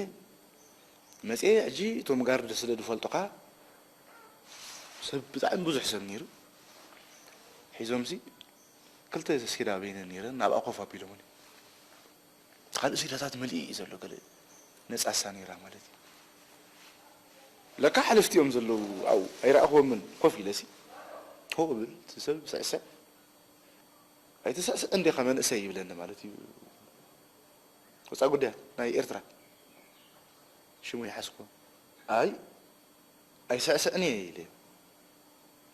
መጽየ። ሕጂ እቶም ጋርድ ስለ ዝፈልጡኻ ሰብ ብጣዕሚ ብዙሕ ሰብ ነይሩ። ሒዞምሲ ክልተ ሴዳ በይነ ነይረን ናብኣ ኮፍ ኣቢሎምኒ። ካልእ ሴዳታት መሊኡ እዩ ዘሎ ገለ ነጻሳ ነይራ ማለት እዩ። ለካ ሓለፍቲ እዮም ዘለዉ ኣብኡ ኣይረኣኽዎምን። ኮፍ ኢለሲ ሆ እብል እቲ ሰብ ስዕስዕ ኣይትስዕስዕ እንዲኻ መንእሰይ ይብለኒ ማለት እዩ። ወጻኢ ጉዳያት ናይ ኤርትራ ሽሙ ይሓዝኮ ኣይ ኣይስዕስዕን እየ ኢለ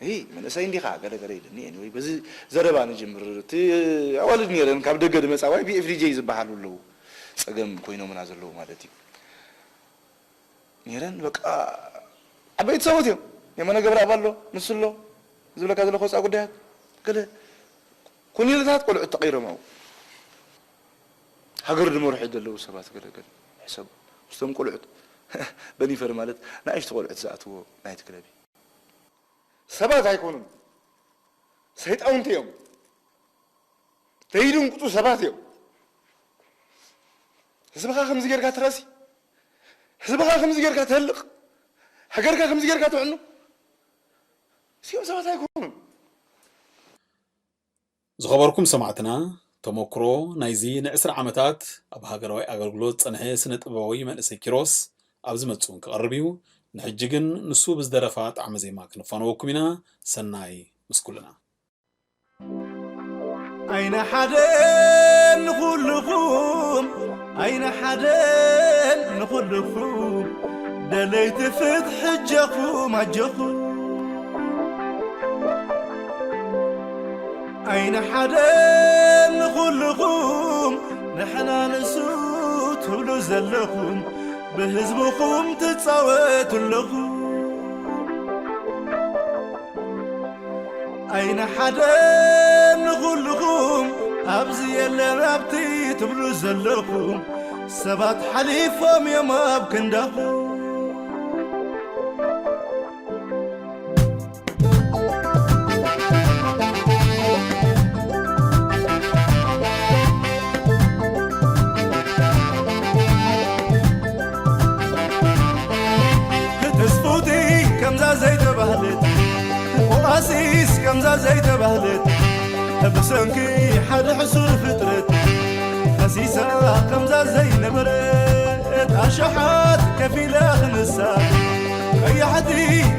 እይ መንእሰይ እንዲኻ ገለ ገለ ኢለኒ። Anyway በዚ ዘረባ ንጅምር። እቲ ኣዋልድ ነይረን ካብ ደገ ድመጻ ዋይ ቢ ኤፍ ዲ ጀይ ዝበሃሉ ኣለዉ ጸገም ኮይኖምና ዘለዉ ማለት እዩ። ነይረን በቃ ዓበይቲ ሰባት እዮም። የማነ ገብረኣብ ኣሎ ንሱ ኣሎ ዝብለካ ዘለኹ ወጻኢ ጉዳያት ገለ ኮኔለታት ቆልዑት ተቐይሮም ኣብኡ ሃገር ድመርሑ ዘለዉ ሰባት ገለ ገለ ሕሰቡ ምስቶም ቆልዑት በኒፈር ማለት ንኣሽቱ ቆልዑት ዝኣትዎ ናይቲ ክለብ እዩ። ሰባት ኣይኮኑን ሰይጣውንቲ እዮም። ዘይድንቁጡ ሰባት እዮም። ህዝብኻ ከምዚ ጌርካ ትረሲ ህዝብኻ ከምዚ ጌርካ ትህልቕ ሃገርካ ከምዚ ጌርካ ትዕኑ እዚኦም ሰባት ኣይኮኑን። ዝኸበርኩም ሰማዕትና፣ ተመክሮ ናይዚ ንዕስራ ዓመታት ኣብ ሃገራዊ ኣገልግሎት ዝጸንሐ ስነ ጥበባዊ መንእሰይ ኪሮስ ኣብ ዝመጽእ እውን ክቐርብ እዩ። ንሕጂ ግን ንሱ ብዝደረፋ ጣዕመ ዜማ ክነፋንወኩም ኢና። ሰናይ ምስ ኩልና። ኣይነ ሓደ ንኹልኹም ኣይነ ሓደ ንኹልኹም ደለይቲ ፍትሒ ኣጀኹም ኣጀኹም ኣይነ ሓደ ንኹልኹም ንሕና ንሱ ትብሉ ዘለኹም ብህዝብኹም ትጻወቱ ኣለኹም ኣይነ ሓደ ንኹልኹም ኣብዚ የለን ኣብቲ ትብሉ ዘለኹም ሰባት ሓሊፎም እዮም ኣብ ክንዳኹም ተስፉቲ ከምዛ ዘይተባህለት ኦኣሲስ ከምዛ ዘይተባህለት ብሰንኪ ሓደ ሕሱር ፍጥረት ፈሲሳ ከምዛ ዘይነበረት ኣሽሓት ከፊላ ክንሳ ቀያሕቲ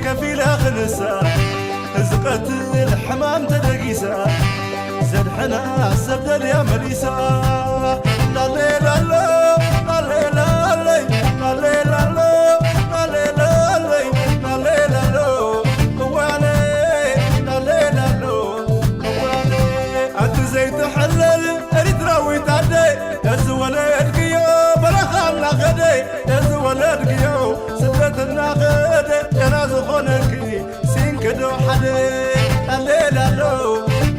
ከፊላ ክንሳ ዝቐትል ሕማም ተደጊሳ ዘድሕና ሰብ ደልያ መሊሳ ላሌ ላሎ ላሌ ላለይ ላሌ ላሎ ላሌ ላለይ ላሌ ላሎ እዋነ ላሌ ላሎ እዋነ ኣንቲ ዘይትሕለል ኤሪትራዊት ኣደ ተዝወለድክዮ በረኻ እናኸደ ተዝወለድክዮ ስደት እናኸደ ጨና ዝኾነልኪ ሲንክዶ ሓደ ላሌላሎ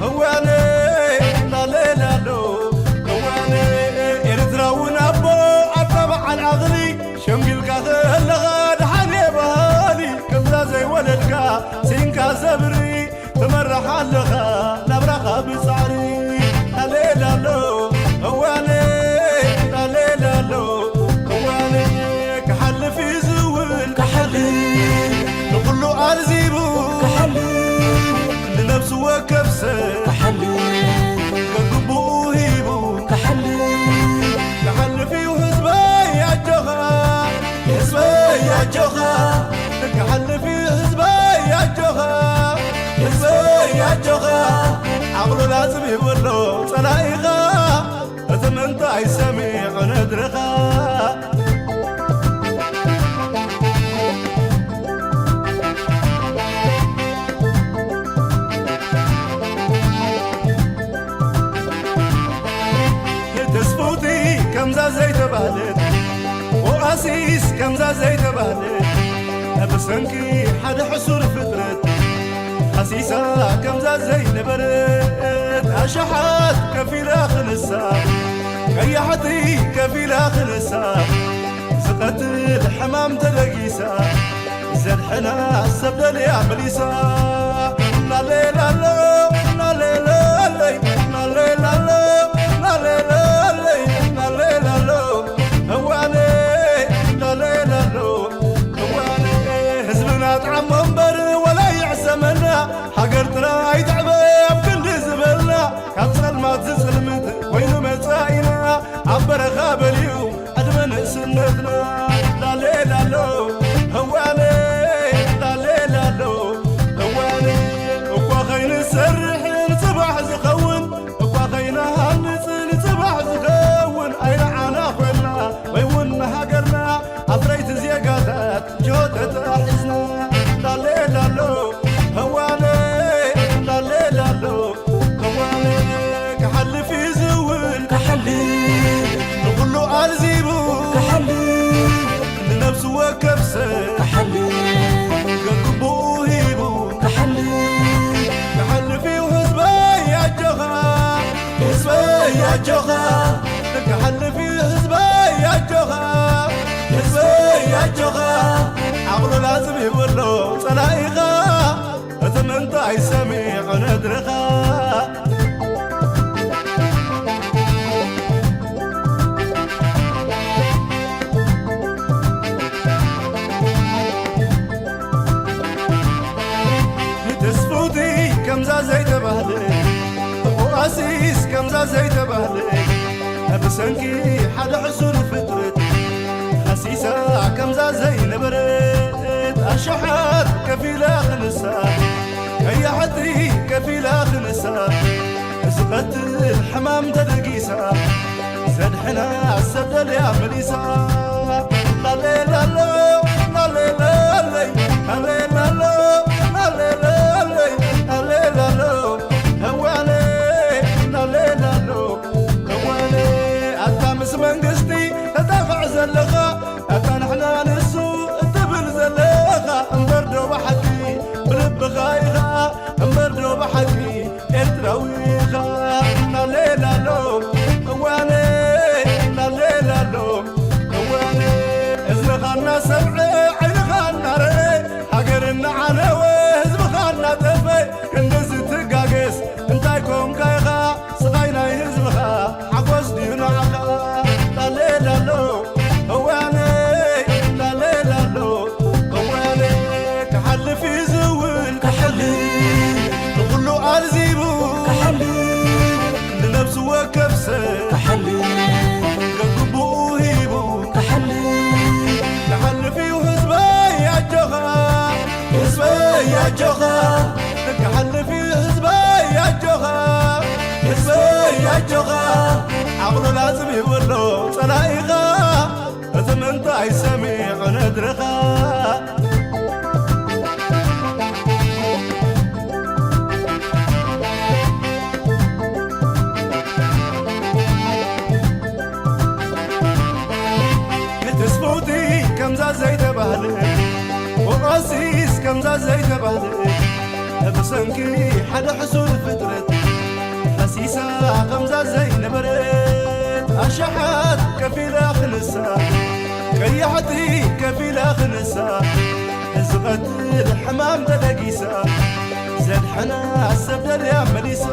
እዋነ ላሌላሎ እዋነ ኤርትራውን ኣቦ ኣባ በዓል ዓቕሊ ሸምጊልካ ከለኻ ደሓን እየ በሃሊ ከምዛ ዘይወለድካ ሲንካ ዘብሪ ትመርሕ ኣለኻ ናብራኻ ብጻዕሪ ላሌላሎ እዋነ ላሌላሎ እዋነ ክሓልፍ እዩ ዝውል ክሓልፍ ንኹሉ ኣልዚቡ ክሓልፍ ንነብሲ ወከፍ ሰብ ክሓልፍ ከግብኡ ሂቡ ክሓልፍ ክሓልፍ እዩ ህዝበይ ኣጆኻ ህዝበይ ኣጆኻ ክሓልፍ እዩ ህዝበይ ኣጆኻ ህዝበይ ኣጆኻ ዓቕሉ ላዝብ ይብሎ ጸላኢኻ፣ እቲ ምንታይ ሰሚዑ ነድርኻ። ተስፉቲ ከምዛ ዘይተባህለት፣ ኦኣሲስ ከምዛ ዘይተባህለት፣ ብሰንኪ ሓደ ሕሱር ፍጥረት ሃሲሳ ከምዛ ዘይነበረት፣ ኣሽሓት ከፊላ ክንሳ፣ ቀያሕቲ ከፊላ ክንሳ፣ ዝቐትል ሕማም ተደጊሳ፣ ዘድሕና ሰብ ደልያ መሊሳ። ናሌላሎ፣ ናሌላለይ፣ ናሌላሎ፣ ናሌላለይ፣ ናሌላሎ፣ እዋነይ፣ ናሌላሎ፣ እዋነይ። ህዝብና ጥዓሞ እምበር ወላ ይዕሰመና፣ ሃገር ጥራይ ትዕበ ኣብ ክንዲ ዝበልና፣ ካብ ጸልማት ዝጽልምት ኮይኑ መጻኢና፣ ኣብ በረኻ በልዩ ዕድመ ንእስነትና። ላሌ ላሎ፣ ህዋነ፣ ላሌ ላሎ፣ ህዋነ። እኳ ኸይንሰርሕ ንጽባሕ ዝኸውን፣ እኳ ኸይንሃንጽ ንጽባሕ ዝኸውን፣ ኣይንዓና ኾንና ወይ እውን ንሃገርና ኣፍረይቲ ዜጋታት ጆ ተታሒዝና። ላሌ ላሎ፣ ህዋነ፣ ላሌ ላሎ፣ ህዋነ። ክሓልፍ እዩ ዝብል፣ ክሓልፍ። ንኹሉ ኣልዚቡ፣ ክሓልፍ። ንነብሱ ወከፍ ሰብ፣ ክሓልፍ። ገግቡኡ ሂቡ፣ ክሓልፍ። ክሓልፍ እዩ ህዝበይ ኣጆኻ፣ ህዝበይ ኣጆኻ። ክሓልፍ እዩ ህዝበይ ኣጆኻ፣ ህዝበይ ኣጆኻ። ዓቕሉ ላዝብ ይብሎ ጸላኢኻ፣ እቲ ምንታይ ሰሚዑ ነድርኻ። ተስፉቲ ከምዛ ዘይተባህለ፣ ኦኣሲስ ከምዛ ዘይተባህለ፣ ብሰንኪ ሓደ ሕሱር ፍጥረት ሃሲሳ ከምዛ ዘይነበረት፣ ኣሽሓት ከፊላ ክንሳ፣ ቀያሕቲ ከፊላ ክንሳ፣ ዝቐትል ሕማም ተደጊሳ፣ ዘድሕና ሰብ ደልያ መሊሳ። ላሌ ላሎ፣ ላሌ ላለይ፣ ላሌ ላሎ፣ ላሌ ላለይ፣ ላሌ ላሎ፣ ህዋነ፣ ላሌ ላሎ፣ ህዋነ። ኣታ ምስ መንግስቲ ተጣቕዕ ዘለኻ፣ ኣታ ንሕና ንሱ እትብል ዘለኻ፣ እምበር ዶ ብሓቂ ብልብኻ ኢኻ፣ እምበር ዶ ብሓቂ ኤርትራዊ ኢኻ። ላሌ ላሎ፣ እዋነ፣ ላሌ ላሎ፣ እዋነ። እዝንኻ እናሰምዐ፣ ዓይንኻ እናረአ፣ ሃገር እናዓነወ፣ ህዝብኻ እናጠፍአ፣ ክንድዚ ትጋገስ እንታይ ኮንካ ኢኻ? ስቓይ ናይ ህዝብኻ ሓጎስ ድዩ ንዓኻ? ላሌ ላሎ፣ እዋነይ፣ ላሌ ላሎ፣ እዋነይ። ክሓልፍ እዩ ዝብል፣ ክሓልፍ። ንኹሉ ኣልዚቡ፣ ክሓልፍ። ንነብሱ ወከፍ ሰብ፣ ክሓልፍ። ገግቡኡ ሂቡ፣ ክሓልፍ። ክሓልፍ እዩ ህዝበይ ኣጆኻ፣ ህዝበይ ኣጆኻ። ክሓልፍ እዩ ህዝበይ ኣጆኻ፣ ህዝበይ ኣጆኻ። ዓቕሉ ላዝብ ይብሎ ጸላኢኻ፣ እቲ ምንታይ ሰሚዑ ነድርኻ። ተስፎቲ ከምዛ ዘይተባህለ፣ ወቃሲስ ከምዛ ዘይተባህለ፣ ብሰንኪ ሓደ ሕሱር ፍጥረት፣ ሃሲሳ ከምዛ ዘይነበረት፣ ኣሽሓት ከፊላ ክንሳ፣ ቀያሕቲ ከፊላ ክንሳ፣ ዝቐትል ሕማም ተደጊሳ፣ ዘድሕና ሰብ ደልያ መሊሳ።